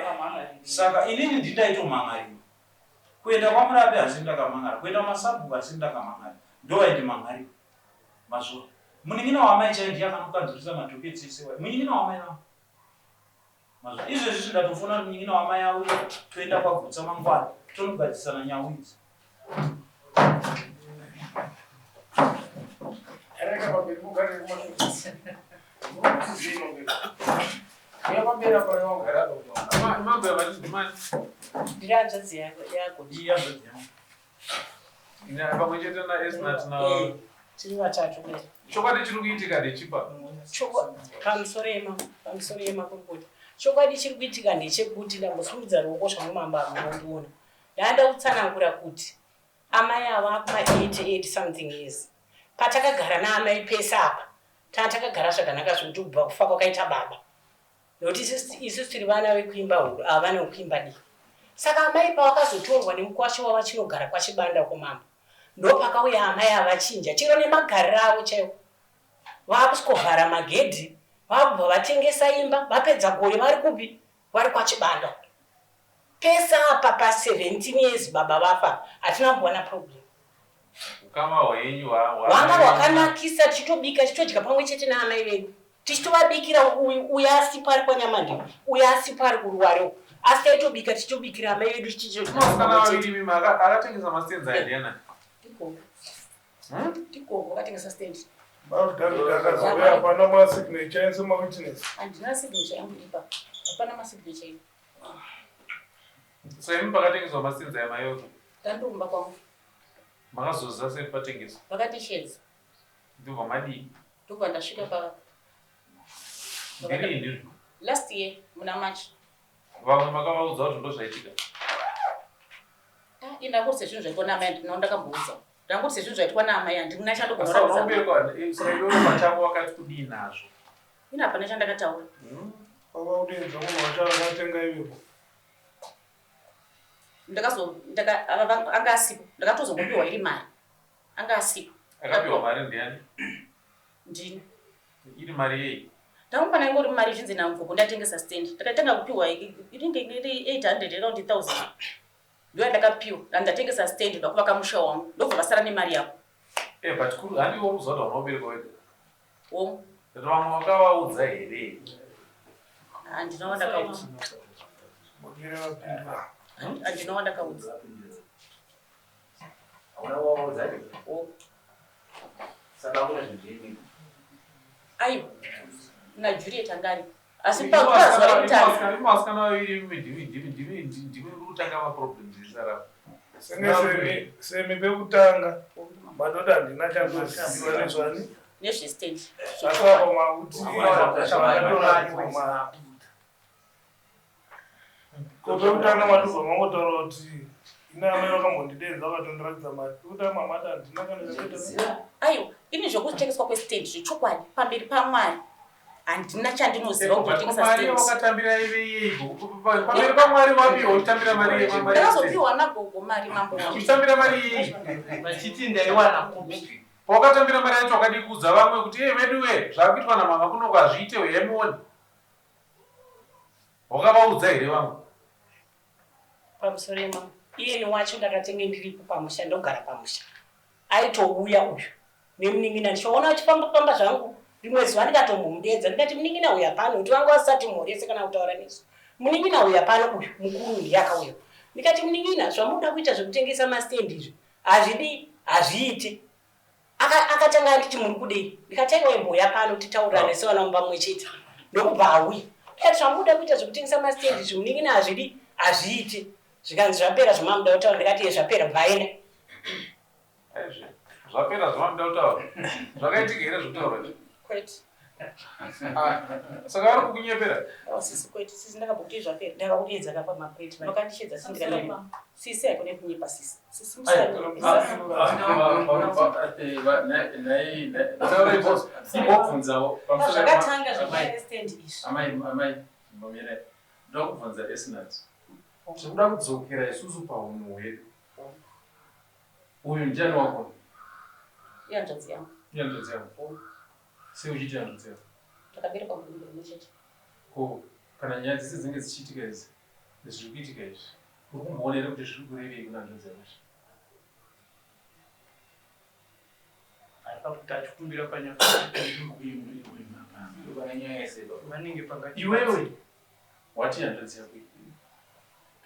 Saka inini ndini ndaitomhan'arira. Kuenda kwaMurapi hasini ndakamhan'ara, kuenda kumasabhuku hasini ndakamhan'ara. Ndovaindimhan'arira. Mazviona. Munin'ina waamai chaiye ndiye akanokanzurisa madhoketsi ese waye. Munin'ina waamai vangu. Mazviona. Izvezvi zvindatofona kuti munin'ina waamai auye toenda kwaGutsa mangwana tonogadzisana nhau idzi.
Ereka pamberi mugare kumashure. Murikutizei pamberi? Uya pamberi apa wagara apa.
Mambo yavachidhumani.
Ndiri hanzvadzi yako yako.
Iyi hanzvadzi yangu.
Ina pamwe chete na Esnat na
Eh, tiri vatatu kudai.
Chokwadi chiri kuitika ndechipa.
Pamusoro yema, pamusoro yemakurukota. Chokwadi chiri kuitika ndechekuti ndambosimudza ruoko zvangu mambo munondiona. Ndada kutsanangura kuti amai ava akuma 88 something years. Patakagara naamai pese apa, tanga takagara zvakanaka zvekuti kubva kufa kwakaita baba. Nokuti isusu tiri vana vekuimba huru, ava vana vekuimba diki. Saka amai pavakazotorwa nemukwasha wavo vachinogara kwaChibanda uko mambo, ndopakauya amai ava vachinja chero nemagariro avo chaiwo. Vakusvikovhara magedhi, vakubva vatengesa imba, vapedza gore vari kupi? Vari kwaChibanda uko. Pese apa pa 17 years baba vafa hatina kumbowana problem.
Ukama hwenyu
hwanga hwakanakisa tichitobika tichitodya pamwe chete naamai vedu tichitovabikira uyu uyu asipo ari kwaNyamandira uyu asipo ari kuRuware uko asi taitobika tichitobikira amai vedu tichitodya
Vasikana
pamwe chete.
vaviri imi akatengesa mastenzi aya ndiani?
Ndigogo. Ndigogo vakatengesa stand.
David akazouya hapana masignature ese mawitness.
Handina signature yangu ipa. Hapana masignature ipa.
So imi pakatengeswa mastenzi aya maiva kupi?
Ndandikumba kwangu.
Makazoziva sei patengeswa?
Vakatishedza.
Ndobva madii?
Ndobva ndasvika pa
Ndirini?
last year muna March.
Vamwe makavaudza kuti ndozvaitika.
Ah, ini ndangoti sezvinhu zvaitwa naamai handina ndakamboudza. Ndangoti sezvinhu zvaitwa naamai handina
Asi
chandogona
unoberekwa saka iwewe pachako wakati kudii nazvo?
Ini hapana chandakataura.
Wava kudeedza munhu wacho akatenga ivepo.
Ndakazo ndaka ava anga asipo. Ndakatozongopiwa iri mari. Anga asipo.
Akapiwa mari ndiani?
Ndini.
Iri mari yei?
Ndakangwana ingori mari zvinzi naMgogo ndatengesa stand. Ndakatanga kupiwa inenge iri 800 around 1000. Ndiyo yandakapiwa. Ndatengesa stand ndakuvaka musha wangu. Ndobva vasara nemari yavo.
Eh, but kuri handiwo kuziva kuti hauna kuberekwa wega.
Hongu.
Kuti vamwe wakavaudza here?
Handina wandakaudza. Handina wandakaudza.
Hauna kuvaudza here? Saka hakuna zvinhu zvenyu.
Aiwa, naJuliet anga aripo. Asi pazuva rekutanga.
Imi vasikana vaviri imi ndimi ndimi ndimi ndimi muri kutanga maproblems esarapa.
Senge semi pekutanga matoti handina chandoziva nezvani
Nezvestand.
Asi apa makuti makatora ko pekutanga matobva mangotaura kuti ina amai vakambondidenza vakatondiratidza mari pekutanga mamati handina kana chakuita.
Aiwa, ini zvekutengeswa kwestand zvechokwadi pamberi paMwari handina chandinoziva kuti kutengesa
Mari
stand.
wakatambira ive yeiko? Pamberi paMwari wapiwa uchitambira mari yemari.
Ndakazopiwa nagogo mari mambo wangu.
Uchitambira mari yei?
Vachiti ndaiwana kupi?
Pawakatambira mari yacho wakadii kuudza vamwe kuti iye veduwe zvakuitwa namama kuno kwazviite uyai muone. Wakavaudza here vamwe?
Pamusoro yemambo iyeni wacho ndakatenge ndiripo pamusha ndogara pamusha aitouya uyu nemunin'ina ndichivaona vachifamba famba zvangu rimwe zuva ndikatombomudedza ndikati munin'ina uya pano kuti vanga vasati mhorese kana kutaura nesu munin'ina uya pano uyu mukuru ndiye akauya ndikati munin'ina zvamunoda kuita zvekutengesa mastendi izvi hazvidi hazviite akatanga anditi muri kudei ndikati aiwa imbouya pano titaurirane sevana mumba mumwe chete ndokubva auya ndikati zvamunoda kuita zvekutengesa mastendi izvi munin'ina hazvidi hazviite zvikanzi zvapera zvamamuda kutaura ndikati iye zvapera bva aenda.
Aizve zvapera zvamamuda kutaura zvakaitika here zvekutaura izvi?
Kwete.
Ah, saka vari kukunyepera?
Oh, sisi kwete, sisi ndakabva kuti zvapera.
Ndakakudeedza kapa makwete.
Makandishedza sisi ndikanyepera. Sisi haikone kunyepa sisi. Sisi
Imbobvunzawo
Zvakatanga zvekustand izvi.
Amai, amai, mbomirai. Ndoda kubvunza Esnat. Tikuda kudzokera isusu pahunhu hwedu. Uyu ndiani wako?
Ihanzvadzi yangu.
Ihanzvadzi yako. Sei uchiti hanzvadzi yako?
Takaberekwa mudumbu rimwe chete.
Ko kana nyaya dzese dzinge dzichiitika idzi, zviri kuitika izvi, uri kumboona here kuti zviri kurevei kuna hanzvadzi yako izvi?
Ari pakuti achikumbira panyaya vanenge pakati.
Iwewe wati hanzvadzi yako iyi.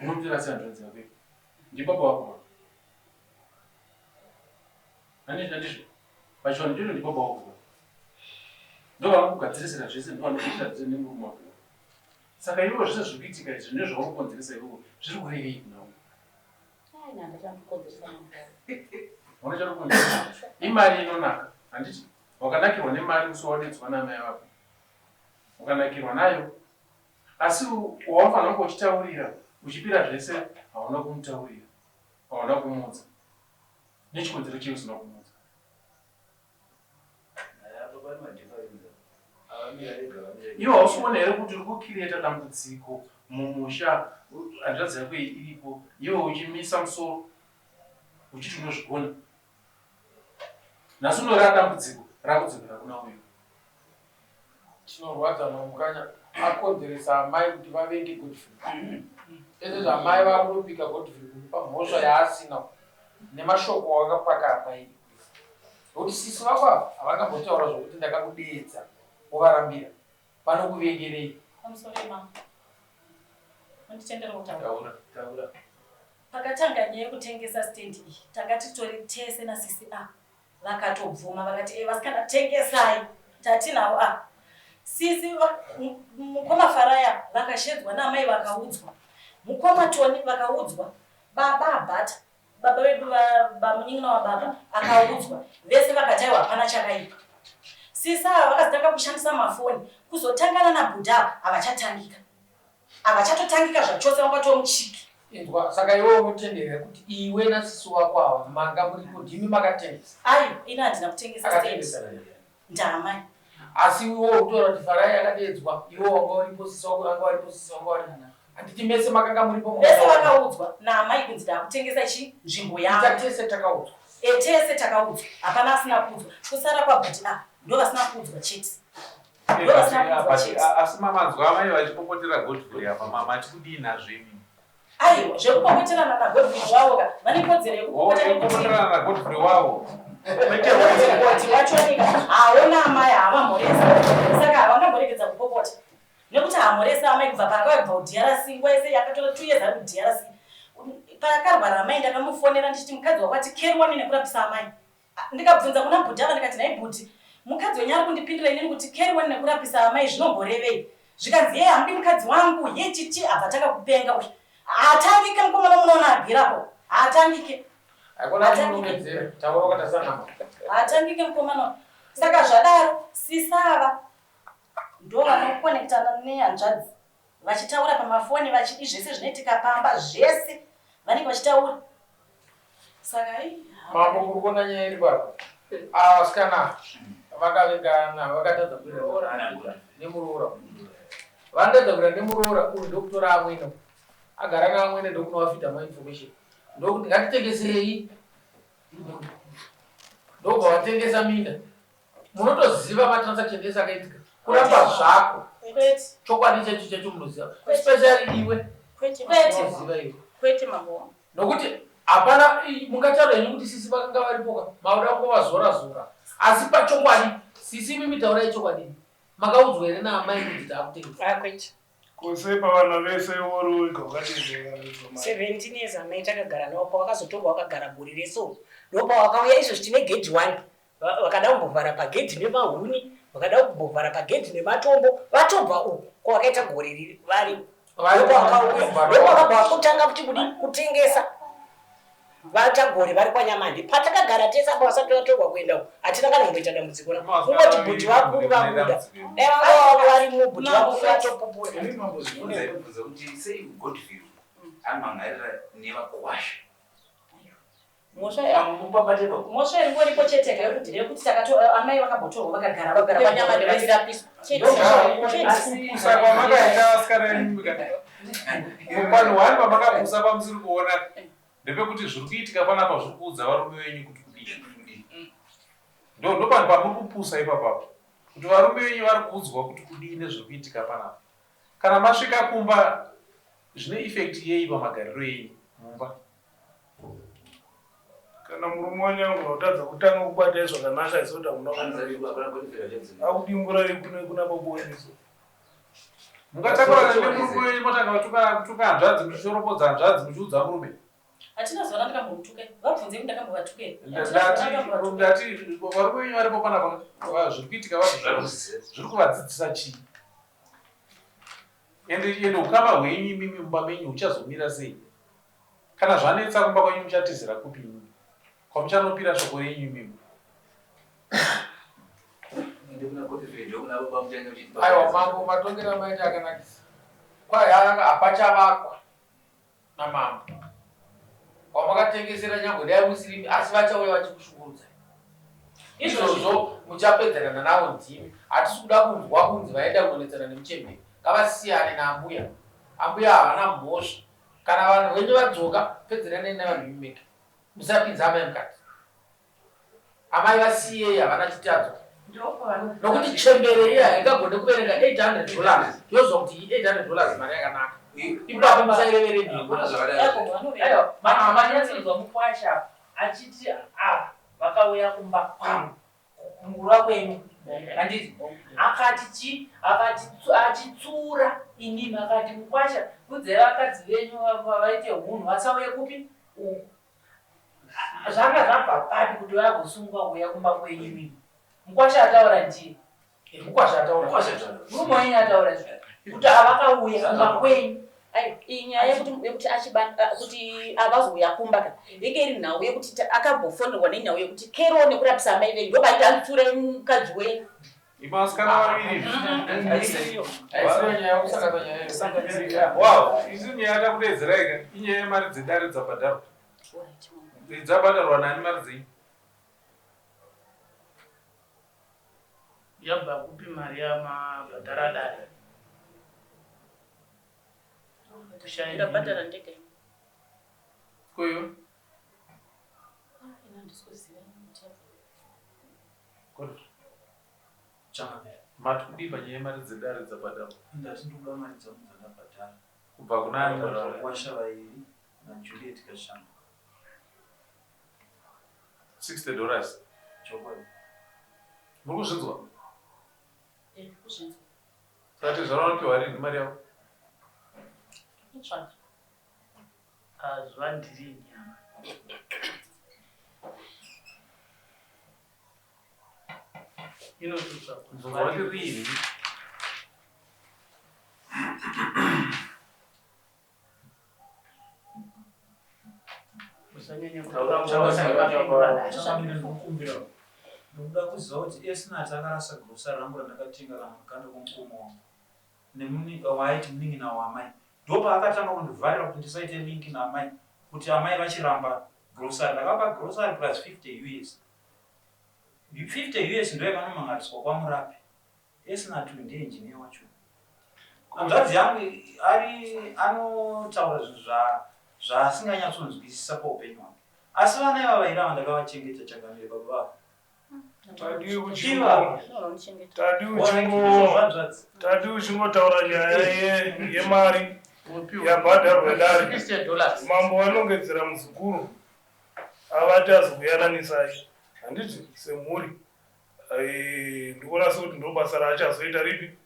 Unomutora sehanzvadzi yako iyi. Ndibaba wako. Handizvo handizvo. Pachivanhu chedu ndibaba wako. Ndovanokugadzirisira zvese ndovanokuitira zvese nemurume wako. Saka iwewe zvese zviri kuitika izvi nezvauri kukonzeresa iwewe zviri kurevei kuna uyu?
Ai, nanda chandikonzeresa mambo.
Hauna chakukonzeresa. Imari inonaka. Handiti? Wakanakirwa nemari musi wadedzwa naamai vako. Ukanakirwa nayo. Asi waunofanira kunge uchitaurira, uchipira zvese, hauna kumutaurira. Hauna kumuudza. Nechikonzero chei usina kumuudza? Iwe hausi kuona here kuti uri kukiriyeta dambudziko mumusha hanzvadzi yako iyi iripo iwe uchimisa musoro uchiti unozvigona nhasi unoreva dambudziko rakudzokera kuna uyu.
Chinorwadza mamukanya akonzeresa amai kuti vavenge Godfrey. Ese zvamai vakutopika Godfrey kumupa mhosva yaasina nemashoko awakapaka amai. Nokuti sisi vako ava havangambotaura zvokuti ndakakudeedza wovarambira. Vanokuvengerei?
Pamusoro yemambo. Munditendere kutaura.
Taura, taura.
Pakatanga nyaya yekutengesa stand iyi tanga titori tese nasisi A vakatobvuma vakati e vasikana tengesai tatinavo a sisi mukoma Faraya vakashedzwa naamai vakaudzwa mukoma Tony vakaudzwa baba Abhata baba vedu bamunin'ina wababa akaudzwa vese vakati aiwa hapana chakaipa sisi ava vakazotanga kushandisa mafoni kuzotangana nabhudha ava havachatangika havachatotangika zvachose vanga vatomuchiki.
Inzwa, saka iwe unotendera here kuti iwe nasisi wako ava manga muripo ndimi makatengesa?
Aiwa, ini handina kutengesa stand.
Akatengesa nani?
Ndaamai.
Asi iwe uri kutaura kuti Farai akadeedzwa, iwe wanga uripo, sisi wako vanga varipo, sisi vanga varipo. Handiti mese makanga muripo
Vese
mukataura?
vakaudzwa naamai kunzi ndakutengesa chi nzvimbo yangu.
Ita tese takaudzwa.
E, tese takaudzwa. Hapana asina kuudzwa. Kusara kwabhuti a ndo vasina kuudzwa chete. Ndo vasina kuudzwa chete.
Asi mamanzwa amai vachipopotera Godfrey apa mati kudii nazvo imimi?
Aiwa, zvekupopoterana naGodfrey wavo ka vane kodzero yekupopota nekuti
Kupopoterana naGodfrey wavo.
Kuti wachonika haona amai havamhoresa saka havangamboregedza kupopota nekuti hamhoresa amai kubva paakauya kubva kuDRC nguva yese yakatora 2 years ari kuDRC. Pakarwara amai ndakamufonera ndichiti mukadzi wakwati carry on nekurapisa amai. Ndikabvunza kuna bhuti ava ndikati nhai bhuti, mukadzi wenyu ari kundipindura inini kuti carry on nekurapisa amai zvinomborevei? Zvikanzi yee hamudi mukadzi wangu, ye chichi abva atanga kupenga uyu. Haatangike mukomana munoona agerapo. Haatangike. Haatangike mukomana. Saka zvadaro sisi ava ndo vanokonektana nehanzvadzi vachitaura pamafoni vachidi zvese zvinoitika pamba zvese vanenge vachitaura. Saka ii
Mambo muri kuona nyaya iri papa. Ava vasikana vakavengana vakatadza kuwirirana nemuroora. Vanotadza kuwirirana nemuroora uyu ndokutora amwene. Agara naamwene ndokunovafidha mainformation. Ndokuti ngatitengesei. Ndobva vatengesa minda. Munotoziva matransaction ese akaitika. Kuramba zvako. Chokwadi chacho chacho munoziva. Especially iwe.
Kwete.
Unoziva iwe.
Kwete mambo wangu.
Nokuti hapana mungataura henyu kuti sisi vakanga varipoka mauda kungovazora zora asi pachokwadi sisi imimi taurai chokwadi makaudzwa here naamai kuti taakutengesa?
Kwete.
Kose pavana vese uri wega wakatengesa mari.
17 years amai takagara navo pawakazotorwa wakagara gore rese uko ndopawakauya izvozvi tine gedhi one vakada kumbovhara pagedhi nemahuni vakada kumbovhara pagedhi nematombo vatobva uku kwavakaita gore riri vari ndopawakauya ndopakabva vakutanga kuti kudi kutengesa vatagore vari kwanyamande patakagara tese apa vasati vatorwa kuenda uku hatina kana kumboita dambudziko na kungoti bhuti vakuru vabuda dai vanga varimo bhuti vakuru vatopupura.
Imi mambo zvibvunzai kubvunza kuti sei Godfrey amhan'arira nevakwasha.
Mhosva
Mupabate baba.
Mhosva iringoripo chete ka yekuti ndeyekuti takato amai vakambotorwa vakagara
Vagara panyamande vachirapiswa. Chete.
Kupusa kwamakaita vasikana imimi kana panhu hwani pamakapusa pamusiri kuona ndepekuti zviri kuitika panapa zviri kuudza varume venyu kuti kudii. Ndo ndopanhu pamuri kupusa ipapapo kuti varume venyu vari kuudzwa kuti kudii nezviri kuitika panapa. Kana masvika kumba zvine effect yei pamagariro enyu mumba?
Kana murume wanyangu unotadza kutanga kubatai zvakanaka iso kuti hamuna akudimburai kune kuna baba wenyu so.
Mungatakurana nemurume wenyu motanga kutuka kutuka hanzvadzi muchishoropodza hanzvadzi muchiudza murume.
Hatina zuva randakambomutuka. Vabvunzei kuti ndakambovatuka here.
Ndati ndati varume venyu varipo panapa zviri kuitika vazvo zviri kuvadzidzisa chii? Ende ende ukama hwenyu imimi mumba menyu huchazomira sei? Kana zvanetsa kumba kwenyu muchatizira kupi imimi? Kwamuchanopira shoko renyu imimi?
Aiwa mambo matongero amaita akanakisa. Kwai hapachavakwa namambo. Wamakatengesera nyangwe dai musirimi asi vachauya vachikushungurudzai. Izvozvo muchapedzerana navo ndimi. Hatisi kuda kunzwa kunzi vaenda kunonetsana nemuchembere. Ngavasiyane naambuya. Ambuya havana mhosva. Kana vanhu venyu vadzoka pedzeranai navanhu venyu mega. Musapinza amai mukati. Amai vasiyei havana chitadzo. Nokuti chembere iya haingagone kuverenga 800 dollars yozwa kuti iyi 800 dollars mari yakanaka. Ipapo musairevere nhema.
Aiwa, manyatsinzwa mukwasha achiti ava vakauya kumba kwangu kukungura kwenyu handiti akati chi akati achitsura inini akati mukwasha kudzai vakadzi venyu vaite hunhu vasauye kupi uku. Zvanga zvabva papi kuti vagosungwa kuuya kumba kwenyu imimi? Mukwasha ataura ndiye.
Mukwasha ataura.
Murume wenyu ataura kuti avakauya kumba kwenyu.
Ai, iyi nyaya yekuti yekuti achibata kuti avazouya kumba ka inge iri nhau yekuti akambofonerwa nenhau yekuti kero nekurapisa amai venyu ndopaita anditsiurai mukadzi wenyu.
Imi vasikana vaviri.
Haisiyo nyaya yekusanganisa nyaya.
Wow, isi nyaya yatakudeedzerai ka inyaya yemari dzedare dzabhadharwa. Dzabhadharwa nani mari dzenyu?
Yabva kupi mari yamabhadhara dare?
Ndabhadhara ndega ini.
Kuyo?
Ah, ini handisi kuziva kuti yabva.
Godfrey. Mati kudii panyaya yemari dzedare dzabhadharwa?
Ndati ndikuda mari dzangu dzandabhadhara.
Kubva kuna ani?
Vakwasha vairi naJuliet Kashamba.
60 dollars.
Chokwadi.
Muri kuzvinzwa?
Eh, kuzvinzwa.
Saka tezvara vanopiwa rini mari yavo?
Itsvaga.
Zuva ndirini apa. Inotutsva
Zuva ririni.
Usanyanya
Ndinokumbira ndinoda kuziva kuti Esnat akarasa grocery rangu randakatenga kana mukanda kwomukoma wangu waaiti munin'ina waamai ndopaakatanga kundivharira kuti ndisaite link naamai kuti amai vachiramba grocery ndakapa grocery plus 50 us 50 us ndoyakanomhangariswa kwamurapi Esnat uyu ndiye engineer wacho hanzvadzi yangu ari anotaura zvinhu zvaasinganyatsonzwisisa paupenyu hwake asi vana ivava vairava ndakavachengeta changamire baba vavo
Tadi uchingotaura nyaya yemari yabhadharwa dare mambo vanongedzera muzukuru avati azokuyananisai handiti semhuri ndikuona sekuti ndo basa raachazoita ripi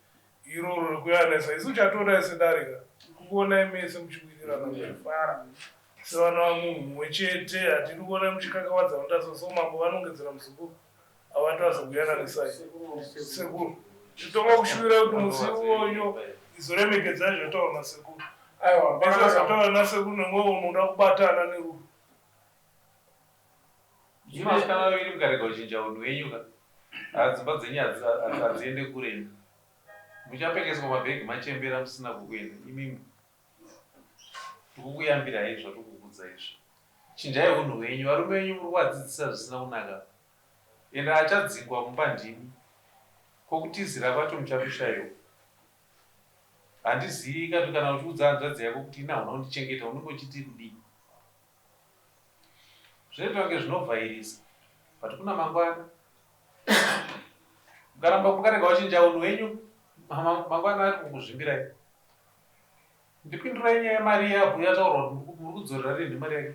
iroro rekuyananisa isu chatoda sedare ka kukuonai mese muchiwirirana muchifara sevana vamunhu mumwe chete hatidi kuona muchikakavadza mutaso so mambo vanongedzera muzukuru avati vazokuyananisai sekuru titonga kushuvira kuti musi iwoyo izoremekedzai zvataura nasekuru
Aiwa,
mese zvataura nasekuru nemwewo unoda kubatana nerudo
Imi vasikana vaviri mukarega kuchinja unhu hwenyu ka hadzimba dzenyu hadziende kure imi muchapfekeswa mabhegi machembera musina kukuenda imimi tikukuyambirai zvatikukuudza izvi chinjai unhu hwenyu varume venyu muri kuvadzidzisa zvisina kunaka ende achadzingwa mumba ndimi kwokutizira kwacho muchakushaiwa handizivi kati kana uchiudza hanzvadzi yako kuti ina hauna kundichengeta unenge uchiti kudii zvinoita kunge zvinovhairisa but kuna mangwana mukaramba mukarega wachinja unhu hwenyu mangwana ari kukuzvimbirai ndipindurai nyaya yemari yabhu yataurwa kuti muri kudzorera rinhi mari yake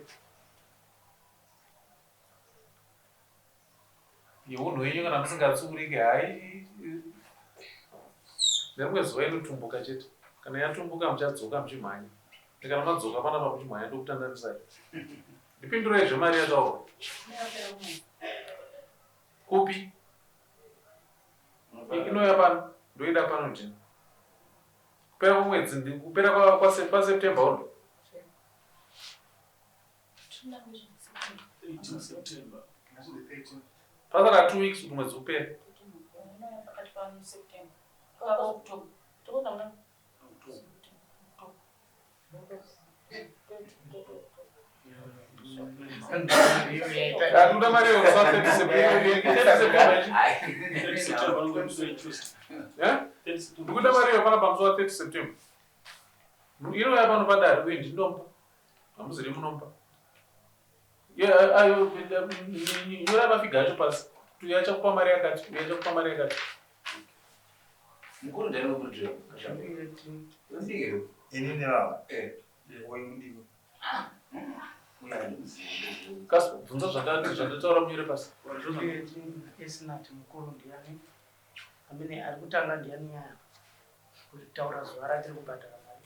yeunhu hwenyu kana musingatsuurike hai nerimwe zuva inotumbuka chete kana yatumbuka muchadzoka muchimhanya kana madzoka panapa muchimhanya ndokutandanisai ndipindurai zvemari yataurwa kupi inouya pano ndoida pano ndini kupera kwemwedzi kupera kwaseptember uno pasara 2 weeks kuti mwedzi upere Atuda mari yokusa 30 September. Ndikuda mari iyo pana pamusi wa 30 September. Inouya pano padare uye ndinomupa. Hamuziri munomupa. Nyora mafiga acho pasi. Uyu achakupa mari yakati, uyu achakupa mari yakati.
Mukuru ndani wekurudzira?
Inini baba. Uyu ndiwe.
Kasi bvunza zvandataura munyore pasi.
Esinati mukuru ndiani amene ari kutanga ndiani nyaya kutaura zuva ratiri kubhadhara mari.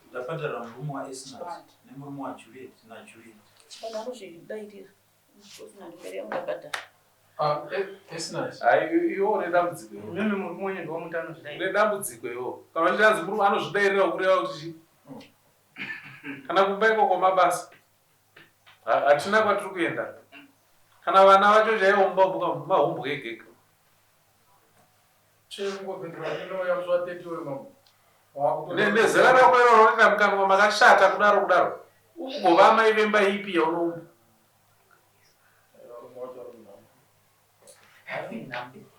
Ndabhadhara murume waEsnat nemurume waJuliet naJuliet.
Hai iwe une dambudziko iwe.
Mimi murume wenyu ndiwamuti anozvidairira.
Une dambudziko iwe. Kana uchiti murume anozvidairira kureva kuti chii? Kana kumba ikoko mabasa. Hatina kwatiri kuenda. Kana vana vacho chaivo mumba umu mahumbwe ega ega. Nezera rako iroro rinoita mukanwa makashata kudaro kudaro. Ugova amai vemba ipi yaunoumba?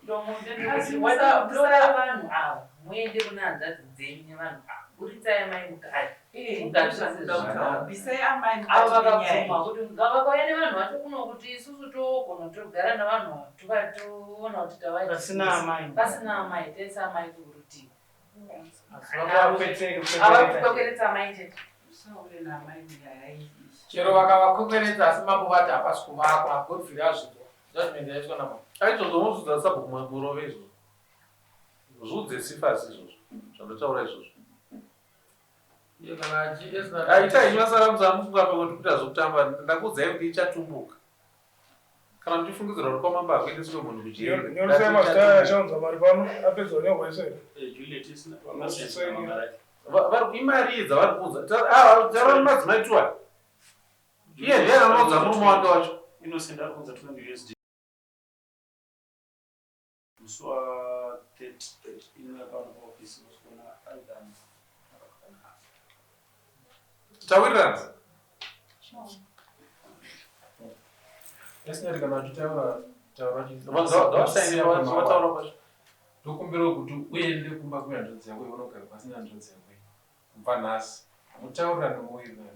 Bvisai vanhu ava muende kuna hanzvadzi dzenyu nevanhu ava buritsai amai mugare
Bvisai amai
avo
mukati menyaya
vakabvuma kuti ngavakauya nevanhu vacho kuno kuti isusu togona togara nevanhu ava toona kuti tavaita
Pasina amai.
pasina amai tese amai kurutivi
Asi
avakukwekweretsa amai chete
Musaure naamai munyaya iyi.
Chero vakavakwekweretsa asi mambo vati hapasi kuvakwa Godfrey azvinzwa judgment yaitwa namambo.
Aizvozvo unozvidza sabhuku murove izvozvo. Zviudze sifasi izvozvo zvandotaura izvozvo. Aita henyu masaramusi amufunga pamwe tikuita zvokutamba ndakuudzai kuti ichatumbuka. Kana muchifungidzira kuti kwamambo hakuendeswe munhu kujeri.
Nyoresai mazita aya achaunza mari pano apedza kunyorwa ese here?
Imari dzavari kuunza. Taura madzimai tuwa. Iye ndiye anoudza murume wake wacho.
Innocent ari kuunza 200 USD. Musi wa 30 inouya pano paofisi mosikuona Aidan.
Tawirirana.
Esnati kana achitaura taura
Vataura kwacho.
Ndokumbirawo kuti uende kumba kwehanzvadzi yako yaunogara pasina hanzvadzi yako iyi kubva nhasi mutaurirane mowirirana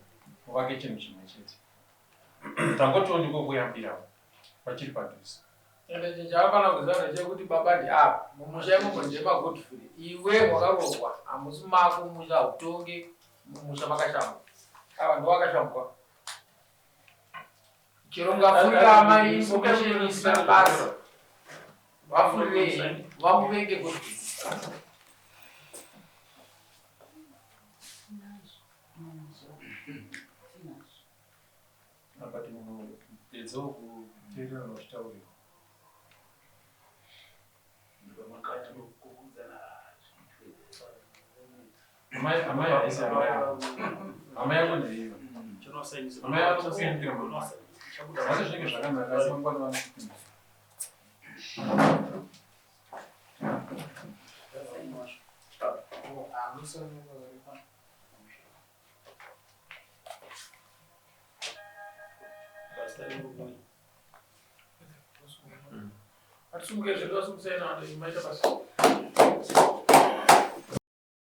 muvake chinhu chimwe chete tangotiwo ndiko kuyambirawo pachiri padhuze.
Ende chavafanira kuziva ndechekuti baba ndeava mumusha imomo ndemaGodfrey iwe wakaroorwa hamusi mako musha hautonge mumusha makashambwa ava ndowakashambwa chero ungafurira amai information isina basa vafurirei vamuvenge Godfrey.
Apa tinopedzawo kuteerera vachitaurira. Amai amai haisi amai ako. Amai ako ndeiyo. Amai ako kusiyandira mama. Asi zvinenge zvakanaka asi mangwana vanokupinda.
Hatisumuke zvedu, vasimusai navo, maita basa.